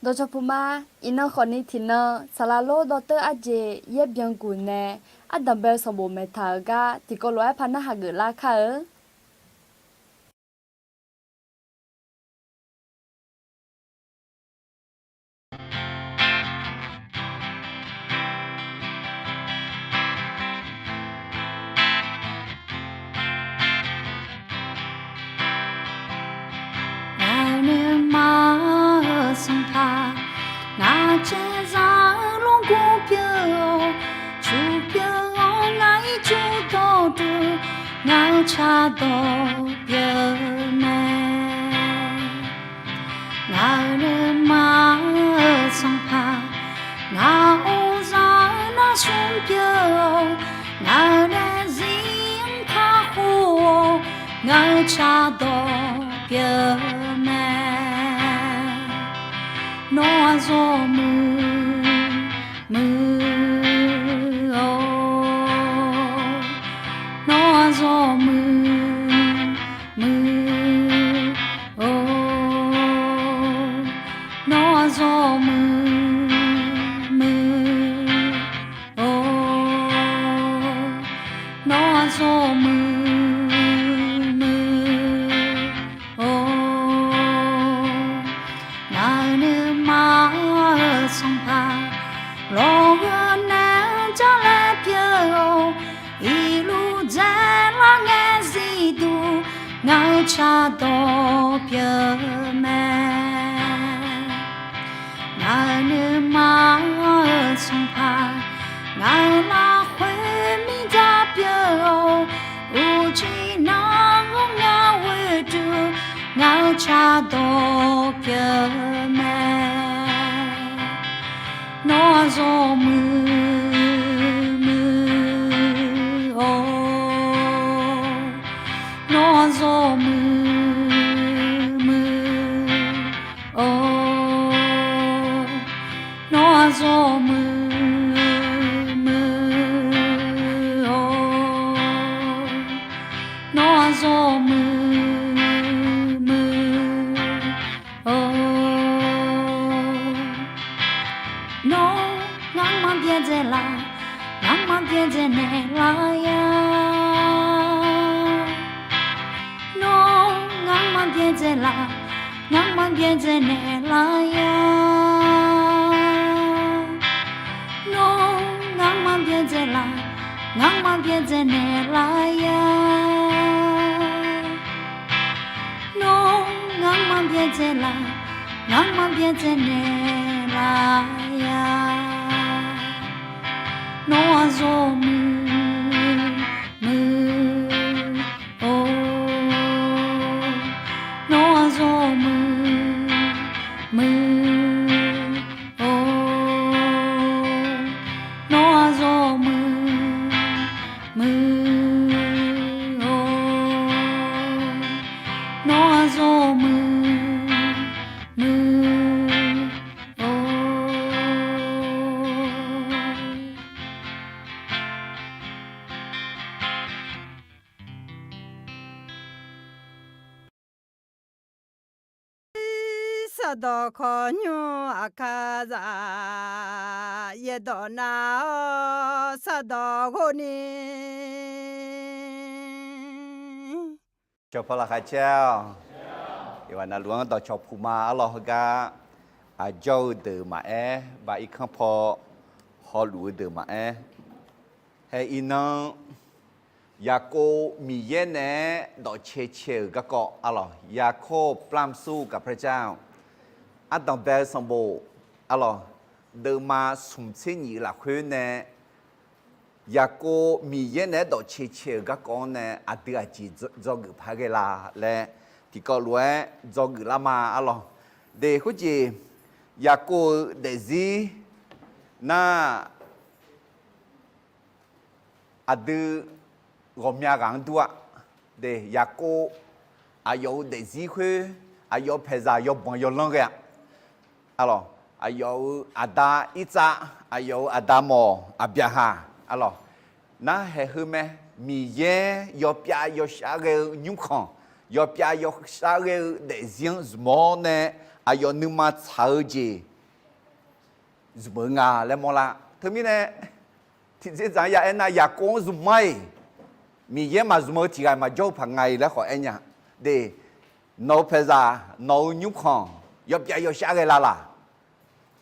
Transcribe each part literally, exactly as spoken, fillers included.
Dawqcawq puq ma. Iqnan khawfni tiqnan saqlaq lor dawrteur arjeq yaer byanguq nae ardanq bae-eu sanqbof maeqtaq-euq gar tiqkawv lof-aer par narhaq geuflar kar-eu. Ngaq-euq nuima-euq sanqpaq, ngaq caevzaq-eu lorgur pyeuf-awr, cu pyeuf-awr ngaq ircuf dawqduq, ngaq-euq cardawq pyeuf mae. Ngaq-euq nuima-euq sanqpaq, ngaq uqzaq-eu narsmr pyeuf-awr, ngaq-euq daefzir-anr kakhof-awr, ngaq-euq cardawq pyeuf mae. Nawr-aq zawmuiq muiq-awr, nawr-aq zawmuiq muiq-awr, nawr-aq zawmuiq muiq-awr, nawr-aq zawmuiq muiq-awr. Ngaq-euq nuima-euq sanqpaq, lawqghae nae-anr jar laer pyeuf-awr, iqluf dzaelar ngae zifduq, ngaq-euq cardawq pyeuf mae. Ngaq-euq nuima-euq sanqpaq, ngaq-euq lafkhoer mirdzaq pyeuf-awr, uqcif nar-anr ngar ghoeduq, ngaq-euq cardawq pyeuf mae. Nawr-aq zawmuiq muiq-awr, nawr-aq zawmuiq muiq-awr, nawr-aq zawmuiq muiq-awr, nawr-aq zawmuiq muiq-awr. Nawr ngar maqbyaerdzae laf, ngar maqbyaerdzae naeqlar-a. Nawr ngar maqbyaerdzae laf, ngar maqbyaerdzae naeqlar-a. Nawr ngar maqbyaerdzae laf, ngar maqbyaerdzae naeqlar-a. Nawr ngar maqbyaerdzae laf, ngar maqbyaerdzae naeqlar-a. Nawr-aq zawmuiq muiq-awr, nawr-aq zawmuiq muiq-awr, nawr-aq zawmuiq muiq-awr, nawr-aq zawmuiq muiq-awr. Sardawq khawqnymr aqkar zaf, yaerdawq nar-awr sardawq ghofni. Cawq paq laqkhaq caer-awq. Iqghaq navluf-anr dawqcawq puq ma arlawq heugar, aqjawr-eu deuq maqaer, bav irkanr paw hawluf-eu deuq maqaer, hae iqnan Yaqkov Miqyaer naeq-aer dawqcae cae-euq garkawv arlawq, ยาโคบปล้ำสู้กับพระเจ้า ardanqbae-eu sanqbof arlawq, deuvma smq tser nyiq-eu lafkhoer nae Yaqkov Miqyaer naeq-aer dawqcae cae-euq garkawv-anr nae aqdui aqjeq dzawgeuf paq ghae la laer tiqkawv lof-aer dzawgeuf lar ma arlawq. De khoerjeq Yaqkov-euq daefzir nar aqdui ghawqmya ghaq-anr dur-a. De Yaqkov aqyawf-euq daefzir khoer aqyawf paeqzaq yawbanq yawlanr ghae-a. Arlawq, aqyawf-euq aqda Irtsav, aqyawf-euq aqda mawq Aqbyaqhaq, arlawq, narhaeq heu mae. Miqyaer yawpyav yawshar ghae-eu nymrkhanq, yawpyav yawshar ghae-eu daefzir-anr zmq-awr nae aqyawf nuima tsaq-eu jeq zmq-eu nga laer mawrlar. Teumirnae tiqdzer dzaq-anr ya aernar, Yaqkov-anr zmq mar-iq, Miqyaer maqzmq-eu tiq ghaq maqjawr-eu paq nga-iq laer khawf aer nya. De, nawq-eu paeqzaq, nawq-eu nymrkhanq yawpyav yawshav ghae la laq?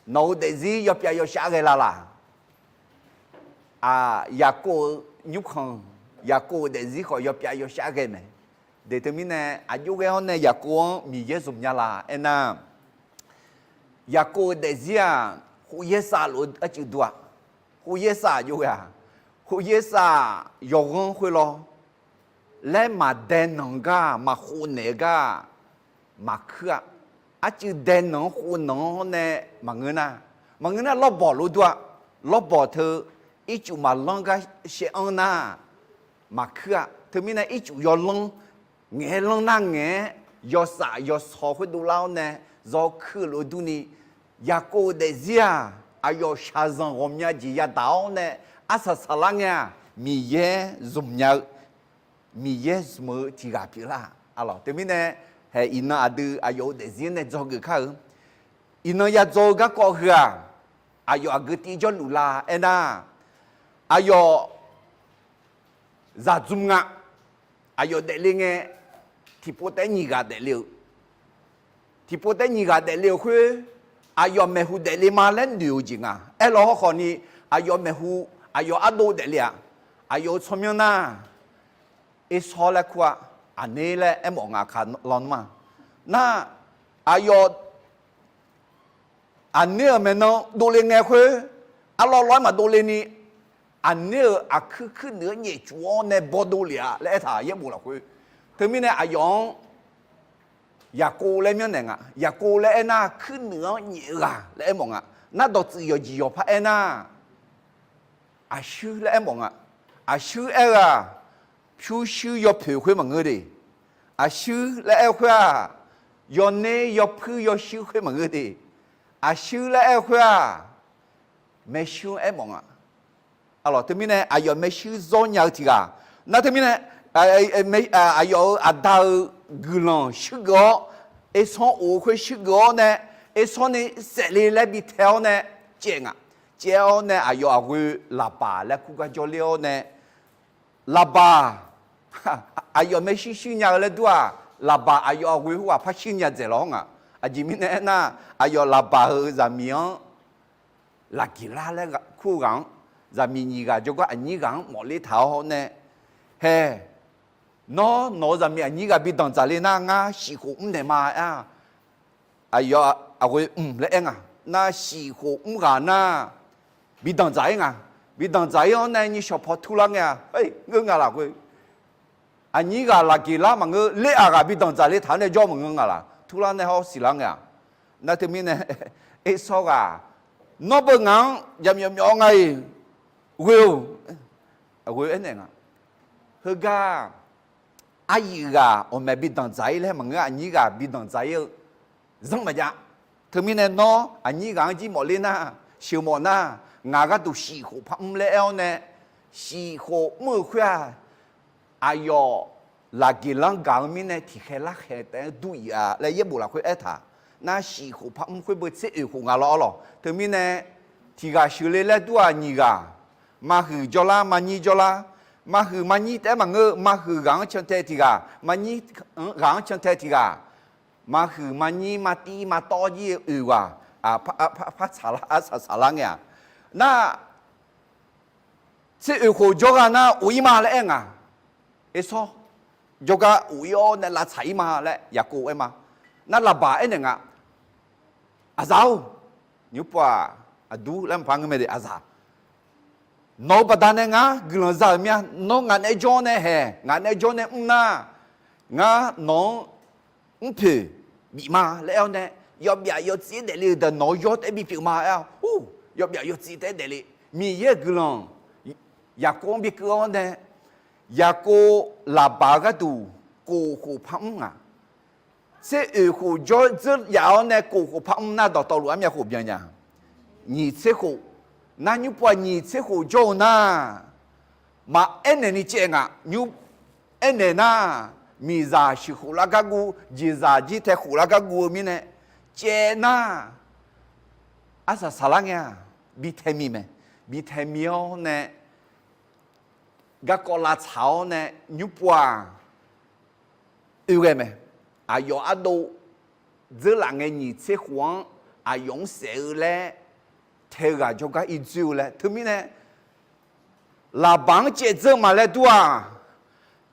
Nawq-eu daefzir yawpyav yawshav ghae la laq? Aq, Yaqkov-eu nymrkhanq, Yaqkov-eu daefzir khawf yawpyav yawshav ghae mae. De, teumirnae aqjox ghae-awr nae Yaqkov-anr Miqyaer zmq nya laq aernar, Yaqkov-eu daefzir-aq, khof yaer sav lof-eu arcuiv dua. Khof yaer sav aqjox ghae-aq, khof yaer sav yawqghanr khoer lawr laer maqdae nanq-eu gar, maqkhov naeq-eu gar maqkuir-a. Arcuiv dae nanq-anr khov nanq-awr nae maqngeur nar, maqngeur nar lawrbawq lof dur-a. Lawrbawq teu ircuf maqlanr gar shaev anr nar maqkuir-a. Teumirnae ircuf yawlanr, ngaeq-aer lanr nar ngaeq-aer yawsaf yawsawq khoerdov lar-awr nae zawkuir-eu lof-eu durni, Yaqkov-eu daefzir-aq, aqyawf shaqzanq ghawqmya jeq yadaq-awr nae arsaq saqlar ngae-aq, Miqyaer zmq nya-eu, Miqyaer zmq-eu tiq ghaq pyeuflar-a lawq. Teumirnae hae iqnan aqdui aqyawf-euq daefzir nae dzawgeuf kar-eu. Iqnan yadzaw-eu garkawv heu-aq, aqyawf aqgeu tiv jawrluf la aernar, aqyawf zaqdzmr nga. Aqyawf daefle ngae, tiqpov taef-aer nyiq ghaq daefle-euq, tiqpov taef-aer nyiq ghaq daefle-euq khoer, aqyawf maeqhu daefle ma laer noeq-eu jeq nga. Aerlaw hawrkhawf ni, aqyawf maeqhu, aqyawf ardov daefle-aq, aqyawf-euq tsawrmyanr nar, Ersawr laer kur-a, aqner laer aermawf nga, kaq lawnmr ma. Nar, aqyawf aqner-euq maeqnan dovle ngae khoer, arlawr lawr-aer maqdovle ni, aqner-euq aqkuir kuirnuiq-anr nyaefcuf-awr nae bawdov lef-a laer aertaq yaerbof lafkhoer. Teumirnae aqyawf-anr Yaqkov laer myanrnaeq nga. Yaqkov laer aernar, kuirnuiq-anr nyaef-eu ghaq laer aermawf nga. Nar dawqtsuif yawqjeq yawqpar aernar, aqshuir laer aermawf nga. Aqshuir aer-eu-aq, pyurshuir yawpoeq khoer maqngeur de. Aqshuir laer aer-eu khoer-aq, yawner yawpuir yawshuir khoer maqngeur de. Aqshuir laer aer-eu khoer-aq, maershuir-anr aermawf nga. Teumirnae aqyawf maershuir zawr nya-eu tiq ghaq. Nar teumirnae aqyawf-euq aqda-euq guiqlanq shuir geuf-awr, Ersawr of-eu khoer shuir geuf-awr nae, Ersawr ni saefle laer bi tae-awr nae caev nga. Caev-awr nae aqyawf aqghoe Laqbaq laer kur gar jawrler-awr nae, Laqbaq, aqyawf maershuir shuir nya-eu laer dur-aq, Laqbaq aqyawf aqghoe khoerghaq par shuir nya dzaeq lawr nga. Aqjeq mirnae aernar, aqyawf Laqbaq-euq zaqmiq-anr Laqgeqlar laer kur-eu ghaq-anr, zaqmiq nyiq ghaq jawrgar aqnyir ghaq-anr mawfler taq-awr nae, hae, nawr nawq-eu zaqmiq aqnyir ghaq bi danqdzaq le nar, ngar shif khof mr naeq ma aer-a. Aqyawf aqghoe mq laer aer nga. Nar shif khof mr ghaq nar, bi danqdzaq-ir nga. Bi danqdzaq-ir-awr nae nyi shawq paw turlar ngae-a, ngeur nga lafkhoer. Aqnyir ghaq Laqgeqlar maqngeur, ler-aq ghaq bi danqdzaq le taq-awr nae jawr maqngeur nga laf, turlar nae hawr siqlar ngae-a. Nar teumirnae, Ersawr ghaq, nawr beu ngaq-anr jaqmyawf myawf nga-iq, ghoe-or, ghoe aernaeq nga. Heugar aryuif ghaq awqmaeq bi danqdzaq-ir laer maqngeur, aqnyir ghaq bi danqdzaq-ir-eu zanr maqjav. Teumirnae nawr aqnyir ghaq-anr jir mawfler nar, sheuqmawf nar, ngaq gharduq shif khof par mr laer aer-awr nae, shif khof mr-eu khoer-aq, aqyawf Laqgeqlanr gaq-eu mirnae tiqkhaeq larkhaeq taef-aer dur-iq-a laer yaerbof lafkhoer aertaq. Nar shif khof par mr khoer beu tser oeq khof nga lawr-awr lawq. Teumirnae tiq ghaq sheuqle laer dur-aq nyiq ghaq, maqhuiq jawrlar, maqnyir jawrlar, maqhuiq maqnyir taef-aer maqngeur, maqhuiq ghaq-anr cantae tiq ghaq, maqnyir ghaq-anr cantae tiq ghaq, maqhuiq maqnyir maqtiv maqtawv jir-eu oeq ghaq, par tsaq lar, arsaq saqlar ngae-a. Nar, tser oeq khof jawrgar nar of-ir ma laer aer nga. Ersawr jawrgar of-ir-awr nae lavtsaq-ir ma laer Yaqkov aer ma. Nar Laqbaq aernaeq nga, aqzaq-or, nymrpov-aq, aqdur laer maqpar ngeur mae de, aqzaq, nawq-eu baqdanae ngar guiqlanq za-euq mir-a. Nawr ngaq naeq-aer jawr nae haeq, ngaq naeq-aer jawr nae mr nar, ngar nawq-anr mrpoeq bif ma laer aer-awr nae, yawbyaf yawtsif-aer daefle-euq deuq nawq-eu yawr taef-aer bipyeuf ma aer-a. Or, yawbyaf yawtsif taef-aer daefle. Miqyaer-euq guiqlanq Yaqkov-anr bikeuv-awr nae, Yaqkov Laqbaq-eu gharduq kof khof par mr nga. Tser oeq khof jawr dzeur yaf-awr nae kof khof par mr nar dawqtawvluf armyav khof byan nya? Nyiq tser khof. Nar nymrpov-aq nyiq tser khof jawr-eu nar, maqaernaeq ni caev nga. Nymr aernaeq nar, miqzaq sheuq khof lar gar guv, jeqzaq jir tae khof lar gar guv-eu mirnae, caev nar, arsaq saqlar ngae-aq, bi tae miq mae. Bi tae mi-awr nae, garkawv lavtsaq-awr nae nymr pov-aq, oeghae mae. Aqyawf ardov dzeurlaf ngae nyiq tser khof-anr aqyawf-anr saef-eu laer tae-eu ghaq jawrgar irdzoer-eu laer. Teumirnae, laqbaq-anr caevdzeur ma laer dur-aq,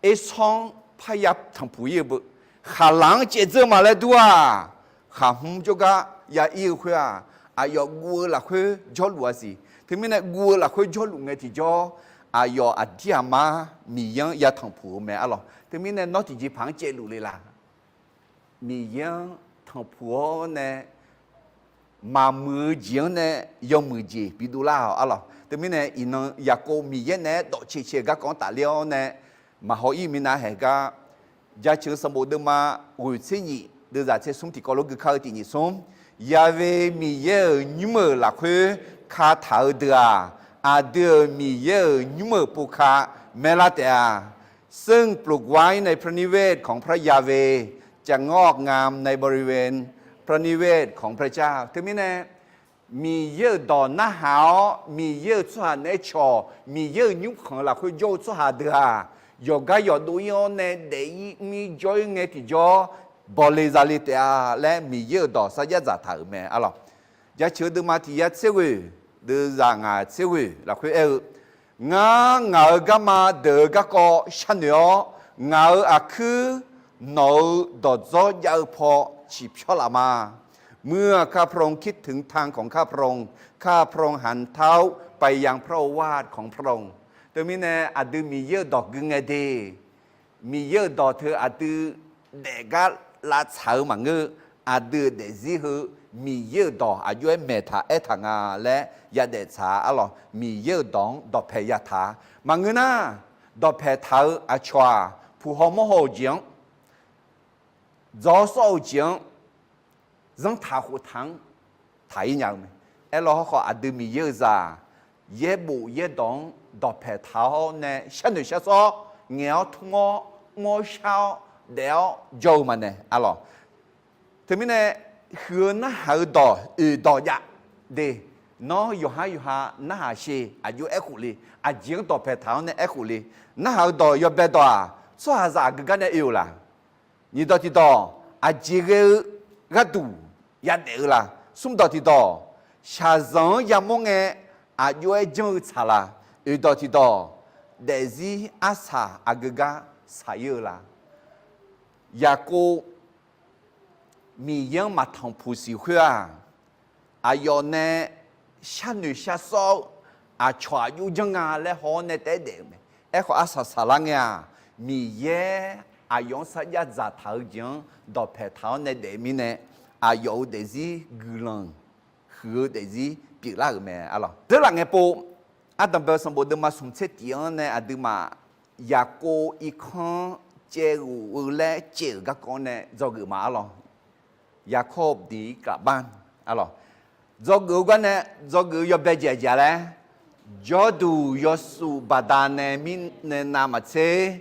ersawr-anr parya tanqpuq ir-eu beu, khaqlaq-anr caevdzeur ma laer dur-aq, khaqhmr jawrgar ya ir-eu khoer-aq, aqyawf guv-eu lafkhoer jawrluf-a siq. Teumirnae guv-eu lafkhoer jawrluf ngae tiqjawr, aqyawf aqdir aqmar Miqyaer-anr ya tanqpuq-eu mae arlawq. Teumirnae nawr tiqjeqpaq-anr caevluf le laq? Miqyaer-anr tanqpuq-awr nae maqmuiq-eu jeq-anr nae yawmuiq jeq bidov lar-awq arlawq. Teumirnae iqnan Yaqkov Miqyaer naeq-aer dawqcae cae-eu garkawv-anr tafler-awr nae maqhaw ir minav haeq gar, Jaceuq-eu sanqbof deuvma ghoeq tser nyif deuvzaq tser smr tiqkawv lof gui kar-eu tiq nyif smr, Yaqve Miqyaer-euq nymr-euq lafkhoer kataq-eu deuq-aq, aqdui-euq Miqyaer-euq nymr-euq pov ka maerlar taef-a. ซึ่งปลูกไว้ในพระนิเวศของพระยาเวห์ จะงอกงามในบริเวณพระนิเวศของพระเจ้า Teumirnae, Miqyaer-euq dawq narhaq-awr, Miqyaer-euq tsawrhaq naeq-aer cawq, Miqyaer-euq nymr khanq lafkhoer jawr-eu tsawrhaq deuq-aq, yawqgar yawqdov ir-awr nae daef ir mr ir jawr ir ngae tiqjawr, bawle zale taef-a laer Miqyaer-euq dawq sarjax dzaqtaq-euq mae arlawq. Jaceuq-eu deuvma tiq yar tser ghoeq deuvzaq ngaq tser ghoeq lafkhoer aer-eu, Ngar ngaq-euq garma deuq-eu garkawv sharnoeq-awr, ngaq-euq aqkuir nawq-euq dawqdzawr jav-eu paw ciqpyawr laf ma. เมื่อข้าพระองค์คิดถึงทางของข้าพระองค์ ข้าพระองค์หันเท้าไปยังพระโอวาทของพระองค์ Teumirnae aqdui Miqyaer-euq dawq gui ngae de. Miqyaer-euq dawq teu aqdui daefgar lavtsaq-eu maqngeur. Aqdui-euq daefzir heu Miqyaer-euq dawq aqjox-aer maeqtaq aertaq nga laer yadaef tsaq-a arlawq. Miqyaer-euq dawq-anr dawqpae yataq-a. Maqngeur nar, dawqpae taq-eu aqcawq-aq, puq haw mawr haw-euq jeq-anr, dzawr sawr-eu jeq-anr, zanrtaq khoftaq-anr taq ir nya-eu mae. Aerlawr hawrkhawf aqdui Miqyaer-euq zaq, yaerbof yaerdawq-anr dawqpae taq-awr nae sharnoeq sharsawr ngaeq-awr tmr-awr mr-awr shar-awr daef-awr jawr-eu maqnaeq arlawq. Teumirnae, huiq-eu narhaq-eu dawq oeq dawq jav de. Nawr yawqhar yawqha narhaq sher aqjox aerkhof le. Aqjeq-anr dawqpae taq-awr nae aerkhof le. Narhaq-eu dawq yawbae dawq-aq, tsawrhaqzaq aqgeu gar nae oe-euq laq? Nyiq dawq tiqdawq, aqjeq ghae-eu gharduq yadaef-eu laq? Smr dawq tiqdawq, shaqzanq-anr yamawr ngae aqjox-aer janr-eu tsaq laq? Oeq dawq tiqdawq, daefzir arsaq aqgeu gar saq ir-eu laq? Yaqkov Miqyaer-anr maqtanqpuq siq khoer-aq, aqyawf nae sharnoeq sharsawr-eu aqcawq aqjox janr nga laer haw-awr nae taef-aer daef-eu mae. Aerkhawf arsaq saqlar ngae-aq, Miqyaer aqyawf-anr sarjax dzaqtaq-eu jeq-anr dawqpae taq-awr nae daef mirnae, aqyawf-euq daefzir guiqlanq huiq-eu daefzir pyeuflar-euq mae arlawq. Dzeurlaf ngae pov, ardanqbae-eu sanqbof deuvma smq tser tiq-anr nae aqduimaf Yaqkov irkanr caevghof-eu laer caev-euq garkawv-anr nae dzawgeuf ma arlawq. ยากอบหนีกลับบ้าน arlawq. Dzawgeuf-eu gar nae, dzawgeuf-eu yawbae jeq aqjeq-a laer, jawrduq yawsuf baqdanae mirnae navmaqtser,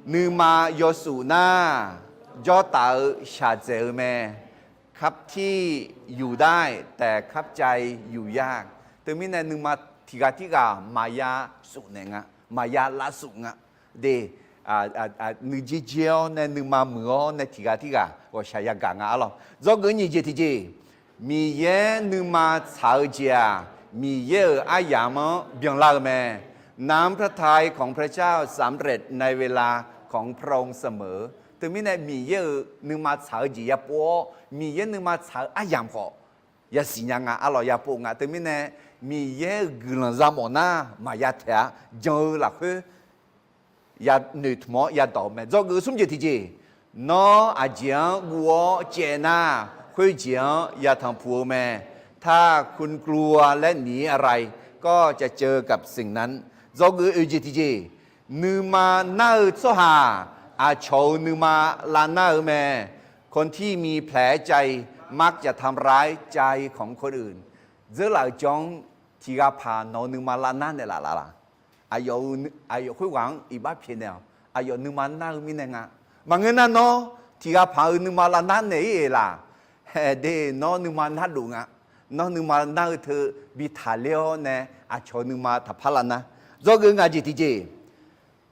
nuima yawsuf nar jawrtaf-eu shaqdzaeq-eu mae. ครับที่อยู่ได้ แต่ครับใจอยู่ยาก Teumirnae nuima tiqghaq tirghaq maqya suf naeq nga, maqya lavsuf nga. De, nuijer jer-awr nae nuima muiq-awr nae tiqghaq tirghaq ghawqshaq yagaq nga arlawq. Dzawgeuf nyiq jeq tiqjeq, Miqyaer nuima tsaq-eu jeq-aq, Miqyaer-euq aryamq-anr byanlar-eu mae. น้ำพระทัยของพระเจ้าสำเร็จในเวลาของพระองค์เสมอ Teumirnae Miqyaer-euq nuima tsaq-eu jeq yapov-awr, Miqyaer nuima tsaq-eu aryamq khawf yasiq nya nga arlawq, yapov nga. Teumirnae Miqyaer-euq guiqlanq yamawf nar maqya taeq-a, jan-eu lafkhoer yanoeq tmq-awr yadawq-eu mae. Dzawgeuf smr jeq tiqjeq, nawr aqjeq-anr guv-awr caev nar, khoerjeq-anr yatanq puq-eu mae. ถ้าคุณกลัวและหนีอะไร ก็จะเจอกับสิ่งนั้น Dzawgeuf oeq jeq tiqjeq, nuima nar-eu tsawrhaq aqcawq-euq nuima lavnar-eu mae. คนที่มีแผลใจมักจะทำร้ายใจของคนอื่น Dzeurlaf-euq jawr-anr tiqghaq paq nawq-eu nuima lavnar naeqlaf laf laq? Aqyawf-eu, aqyawf khoerghaq-anr iqbax pyaeqnaeq-awq. Aqyawf nuima nar-eu mirnae nga. Maqngeur nar nawr tiqghaq paq-euq nuima lavnar naeq-ir-eq laq? Haeq de, nawr nuima nardof nga. Nawr nuima nar-eu teu bi taqler-awr nae aqcawq nuima taqpar lar nar, dzawgeuf ngaq jeq tiqjeq,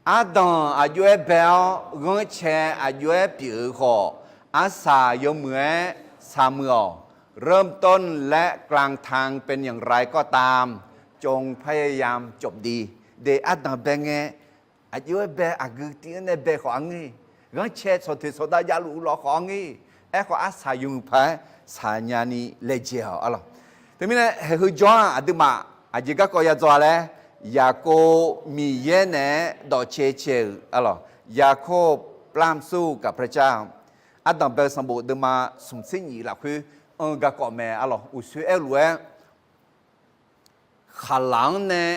ardanq aqjox-aer bae-awr ghanrcae aqjox-aer pyeuf-eu khawf, arsaq yawmuiq-aer saqmuiq-awq. เริ่มต้นและกลางทางเป็นอย่างไรก็ตาม จงพยายามจบดี de. Ardanq bae ngae, aqjox-aer bae, aqgeu tiv-anr nae bae khawf arngeur-iq, ghanrcae tsawqtoeq tsawqdav javluf-eu lawq khawf arngeur-iq, aerkhawf arsaq yawmuiq paq-aer saqnya ni laejae-awq arlawq. Teumirnae haeqheu jawr-aq aqduimaf aqjeq garkawv ya dzaw-a laer, Yaqkov Miqyaer naeq-aer dawqcae cae-euq arlawq, อย่าโคบปล้ำสู้กับพระเจ้า Ardanq bae-eu sanqbof deuvma smq tser nyif lafkhoer anr-eu garkawv mae arlawq. Uqsoer aer-eu lof-aer, khaqlaq-anr nae,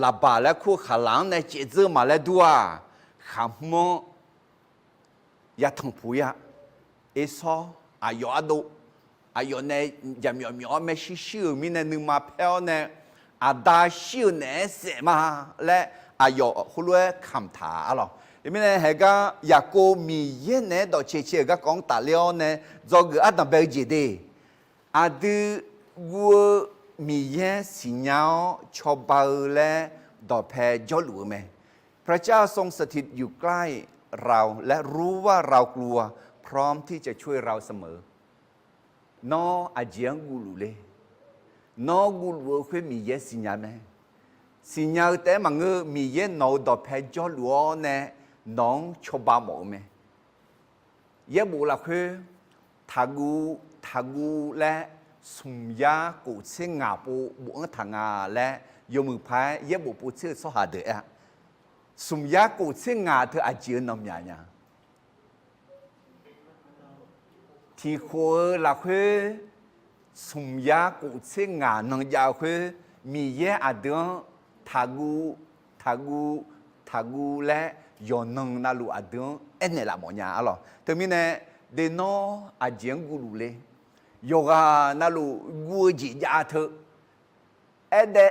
laqbaq laer kur-eu khaqlaq-anr nae caevdzeur ma laer dur-aq, khaqhmr-anr yatanq puq-ir-a. Ersawr, aqyawf ardov, aqyawf nae jaqmyawf myawf-awr maershuir shuir-euq mirnae nuima paer-awr nae, aqda shir-eu naeq-aer saef ma laer aqyawf heulof-aer kamq taq arlawq. Teumirnae haeqgar Yaqkov Miqyaer naeq-aer dawqcae cae-euq garkawv-anr tafler-awr nae dzawgeuf ardanq bae-eu jeq de. Aqdui guv-eu Miqyaer siqnya-awr cawba-eu laer dawqpae jawrluf-eu mae. พระเจ้าทรงสถิตอยู่ใกล้เรา และรู้ว่าเรากลัว พร้อมที่จะช่วยเราเสมอ Nawr aqjeq-anr guvluf le. Nawr guvluf-eu khoer Miqyaer siqnya mae. Siqnya-eu taef-aer maqngeur, Miqyaer nawq-euq dawqpae jawrluf-awr nae nawq-anr cawba mawf-eu mae. Yaerbof lafkhoer, taqguv, taqguv laer smq yar kof tser ngaq pov bof-anr taq nga laer yawmuiq paq-aer yaerbof pov tser-eu tsawrhaq deuq aer-a. Smq yar kof tser ngaq teu aqjeq-eu nanqmyaq nya. Tiqkhof-eu lafkhoer, smq yar kof tser ngaq nan jav-eu khoer, Miqyaer aqdui-anr taqguv, taqguv, taqguv laer yawqnan navluf aqdui-anr aernaeq laf mawf nya arlawq. Teumirnae, de nawr aqjeq-anr guvluf le. Yawqghaq navluf guv-eu jeq jav teu, aer dae,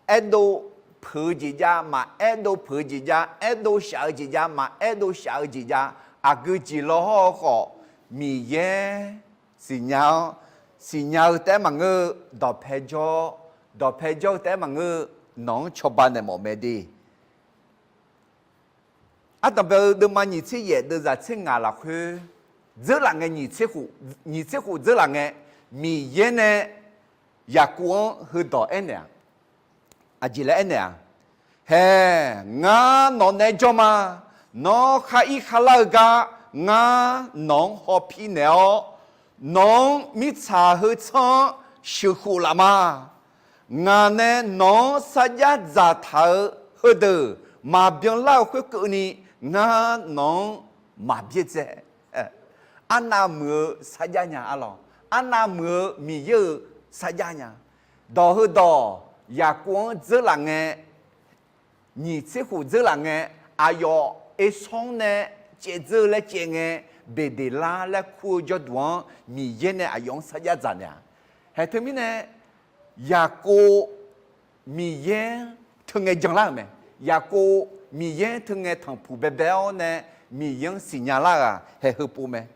aerdov peuq-eu jeq jav, maqaer dov peuq-eu jeq jav, aerdov shaf-eu jeq jav, maqaer dov shaf-eu jeq jav, aqgeu jeq law hawr-eu khawf, Miqyaer siqnya-awr, siqnya-eu taef-aer maqngeur-eu dawqpae jawr, dawqpae jawr-eu taef-aer maqngeur-eu nawq-anr cawba naeq mawf mae de. Ardanq bae-eu deuvma nyiq tser yaef deuvzaq tser ngaq lafkhoer, dzeur laf ngae, nyiq tser khof dzeur laf ngae, Miqyaer nae Yaqkov-anr heudawq aernaeq-aq, aqjeq laer aernaeq-aq, haeq, ngar nawq nae jawr ma. Nawr khar ir kharlar-eu gar ngar nawq-anr hawpir naeq-awr, nawq-anr mirtsaq heu tsanr-anr sheuqkhof laf ma. Ngaq nae nawq-anr sarjax dzaqtaq-eu heudeuq maqbyan lar-eu khoerkeuvni, ngar nawq-anr maqbyaer dzae. Arnav muiq-eu sarjax nya arlawq. Arnav muiq-eu Miqyaer-euq sarjax nya. Dawq heudawq Yaqkov-anr dzeur laf ngae, nyiq tser khof dzeur laf ngae, aqyawf Ersawr-anr nae caevdzeur laer caev ngae, Beqdeqlar laer kur-eu jawrduq-anr Miqyaer nae aqyawf-anr sarjax dzaq naeq-aq, haeq teumirnae Yaqkov Miqyaer teu ngae janlar-euq mae. Yaqkov Miqyaer teu ngae tanqpuq baebae-awr nae Miqyaer-anr siqnya lar-euq-aq, haeq heupov mae.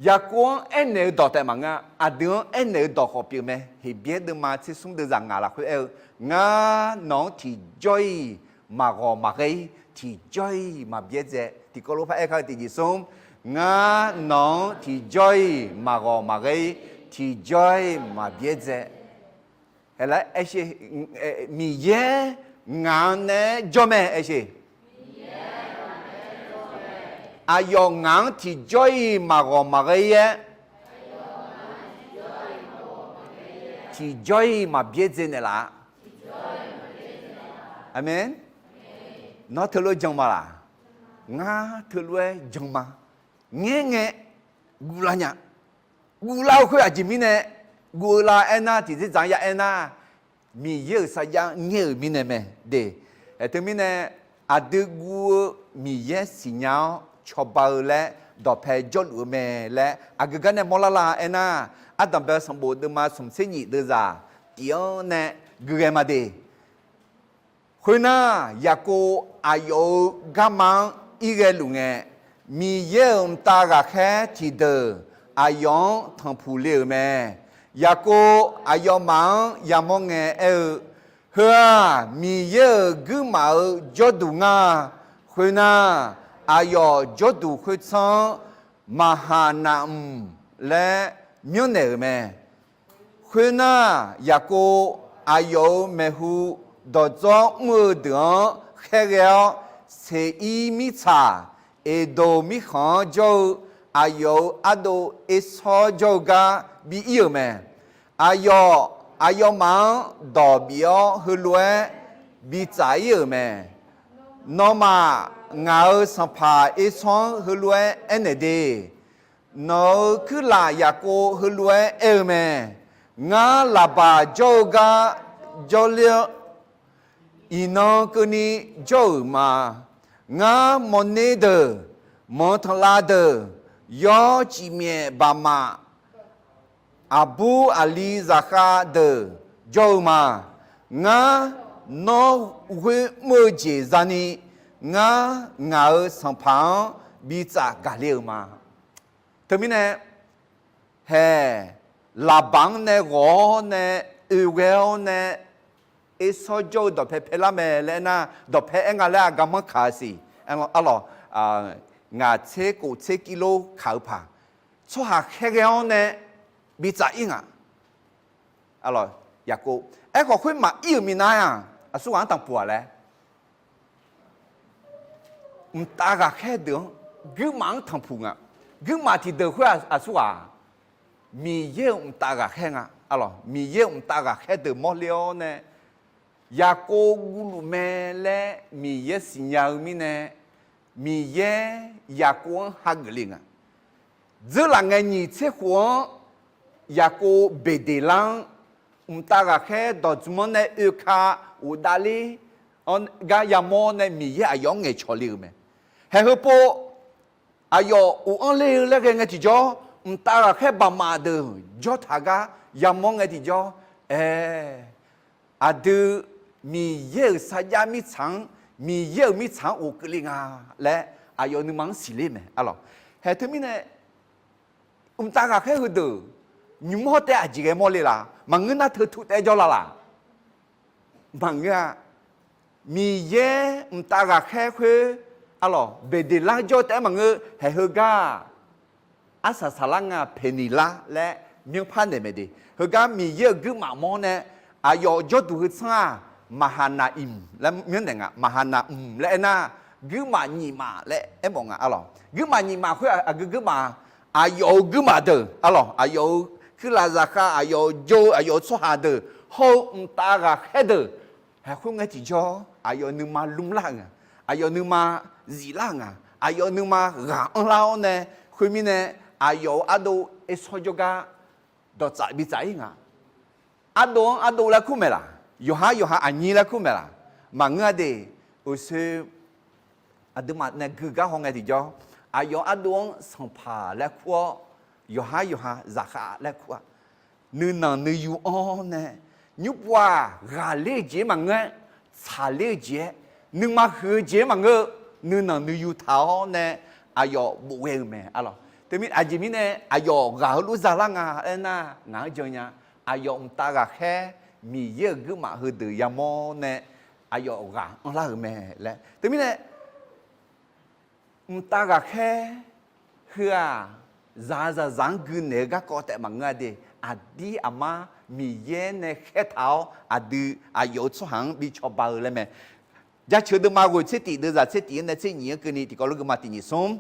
Yaqkov-anr aernaeq-eu dawq taef maqngeur-a. Aqdui-anr aernaeq-eu dawq khawf pyeuf mae. Heqbyaer deuvma tser smr deuvzaq ngaq lafkhoer aer-eu, ngar nawq-anr tiqjawr-iq maqghawq maqghae-ir, tiqjawr-iq maqbyaer dzae. Tiqkawv lof par aer kar-eu tiqjeq smr, ngar nawq-anr tiqjawr-iq maqghawq maqghae-ir, tiqjawr-iq maqbyaer dzae. Haeq laer aer sher, Miqyaer ngaq-anr nae jawr mae aer sher. Aqyawf ngaq-anr tiqjawr-iq maqghawq maqghae-ir-aer, tiqjawr-iq maqbyaer dzae naeqlaf-a. Aqmeq. Nawr teulof-aer jan ma laq? Ngar teulof-aer jan ma. Ngaer ngae guvlar nya. Guvlar-eu khoer aqjeq mirnae, guv-eu la aernar, tiqdzerdzaq-anr ya aernar, Miqyaer-euq sarjax ngaer-euq mirnae mae de. Aerteu mirnae, aqdui guv-eu Miqyaer siqnya-awr cawba-eu laer dawqpae jawrluf-eu mae laer aqgeu gar nae mawrlar la aernar, ardanqbae-eu sanqbof deuvma smq tser nyif deuvzaq tif-anr nae gui ghae ma de. Khoernar, Yaqkov aqyawf-euq garma-anr ir ghae luf ngae, Miqyaer-euq mqtav ghaqkhaer tiqdeuq aqyawf-anr tanqpuq le-euq mae. Yaqkov aqyawfmaf-anr yamawr ngae aer-eu, Heu-aq, Miqyaer-euq guirmaf-euq jawrduq ngar. Khoernar, aqyawf jawrduq khoertsanr-anr Maqhaqnaq-mq laer myanrnaeq-euq mae. Khoernar, Yaqkov aqyawf-euq maeqhu dawqdzawr mr-eu deuq-anr khaerghae-awr, Seqir mirtsaq Eqdoq mirkhanq-anr jawr-eu aqyawf-euq ardov Ersawr jawr-eu gar bi ir-euq mae. Aqyawf aqyawfmaf-anr dawq bif-awr heulof-aer bi tsaf ir-euq mae. Nawmaf, ngaq-euq sanqpaq Ersawr-anr heulof-aer aernaeq de, Nawq-euq kuirlaf Yaqkov heulof-aer aer-eu mae. Ngar Laqbaq jawr-eu gar jawrler-awr, iqnan keuvni jawr-euq ma. Ngar mawrner deuq, manq tanqlav deuq, yawr cifmyaef baqmaf, aqbur aqli zaqkhav deuq jawr-eu ma. Ngar nawr ghoer mr-eu jeq zani, ngar ngaq-euq sanqpaq-anr bi tsaf gaqle-euq ma. Teumirnae, haeq, Laqbaq-anr nae ghawq-awr nae, oe ghae-awr nae, Ersawr jawr-eu dawqpae paelar mae laer aernar, dawqpae aer nga laer aqgar manr kaq-eu siq. Arlawq, ngaq tser kof tser kir lor kaq-eu paq. Tsawrhaq khaerghae-awr nae bi tsaf ir nga. Arlawq, Yaqkov, aerkhawf khoermaf ir-euq minav-aq, aqsurghaq-anr tanqpuq-aq laer, mqtav ghaqkhaer deuq-anr, guirmaf-anr tanqpuq nga. Guirmaf tiqdeuq khoer aqsurghaq, Miqyaer-euq mqtav ghaqkhaer nga. Arlawq, Miqyaer-euq mqtav ghaqkhaer deuq mawrle-awr nae, Yaqkov guvluf mae laer Miqyaer siqnya-eu mirnae, Miqyaer Yaqkov-anr hageuf le nga. Dzeurlaf ngae nyiq tser khof-anr Yaqkov Beqdeqlar-anr mqtav ghaqkhaer dawqdzmq-anr nae oeka ghofdav ler gar yamawr nae Miqyaer aqyawf-anr ngaeqcawq le-euq mae. Haeq heupov aqyawf of-anr ler-eu laer ghae ngae tiqjawr, mqtav ghaqkhaer baqmaf deuq jawr taq gar yamawr ngae tiqjawr, ae, aqdui Miqyaer-euq sarjax mirtsaq-anr, Miqyaer-euq mirtsaq-anr of keuvle nga laer aqyawf nuima-anr siqler mae. Arlawq, haeq teumirnae, mqtav ghaqkhaer heudeuq nymq-mr hawr taef aqjeq ghae mawrle laf? Maqngeur nar teu tu taef-aer jawrlar laf? Maqngeur-a. Miqyaer mqtav ghaqkhaer khoer, arlawq, Beqdeqlar jawr taef-aer maqngeur. Haeq heugar-aq, arsaq saqlar nga Peqniqlar laer myanrpar naeq mae de. Heugar Miqyaer-euq guirmaf mawr nae aqyawf jawrduq heu tsanr-aq, Maqhaqnaq-imq laer myanrnaeq nga. Maqhaqnaq-mq laer aernar, guirmaf nyiq maf laer aermawf nga. Arlawq, guirmaf nyiq maf khoer aqgeu guirmaf, aqyawf-euq guirmaf deuq, arlawq, aqyawf-euq kuirlaf zaqkhav, aqyawf-euq jawr-eu aqyawf-euq tsawrhaq deuq hawr-eu mqtav ghaqkhaer deuq, haeq khoerngae tiqjawr aqyawf nuima lmrlar-euq nga, aqyawf nuima ziflar-euq nga, aqyawf nuima ghaq anrlar-awr nae, khoermirnae aqyawf-euq ardov Ersawr jawrgar dawqtsaf bi tsaf ir nga. Ardov-anr ardov laer kur maeq laq? Yawqha yawqha aqnyir laer kur maeq laq? Maqngeur-a de. Uqshoe aqduimaf nae gui gar hawngae tiqjawr, aqyawf ardov-anr sanqpaq laer kur-awr, yawqha yawqha zaqkhav laer kur-a. Nuinanq nuiyu anr-awr nae, nymrpov-aq ghaqler-eu jeq-aer maqngeur-aer, tsaqler-eu jeq-aer, nuima huiq-eu jeq-aer maqngeur-eu, nuinanq nuiyu taq-awr nae aqyawf bofghae-eu mae. Arlawq, teumirnae aqjeq mirnae aqyawf ghaq heulof zalar nga aernar, ngaq-anr jan nya. Aqyawf mqtav ghaqkhaer Miqyaer-euq guirmaf heudeuq yamawr nae aqyawf ghaq anrlar-euq mae laer. Teumirnae mqtav ghaqkhaer heu-aq, zaqzaqzaq-anr gui naeq-eu garkawv taef maqngeur-a de. Aqdir aqmar Miqyaer nae khaertaq-awr aqdui aqyawf-euq tsawrhaq-anr bi cawba-eu laer mae. Jaceuq deuvma ghoeq tser tif deuvzaq tser tif-anr nae tser nyiq-anr keuvni tiqkawv lof geuvma tiq nyiq smr.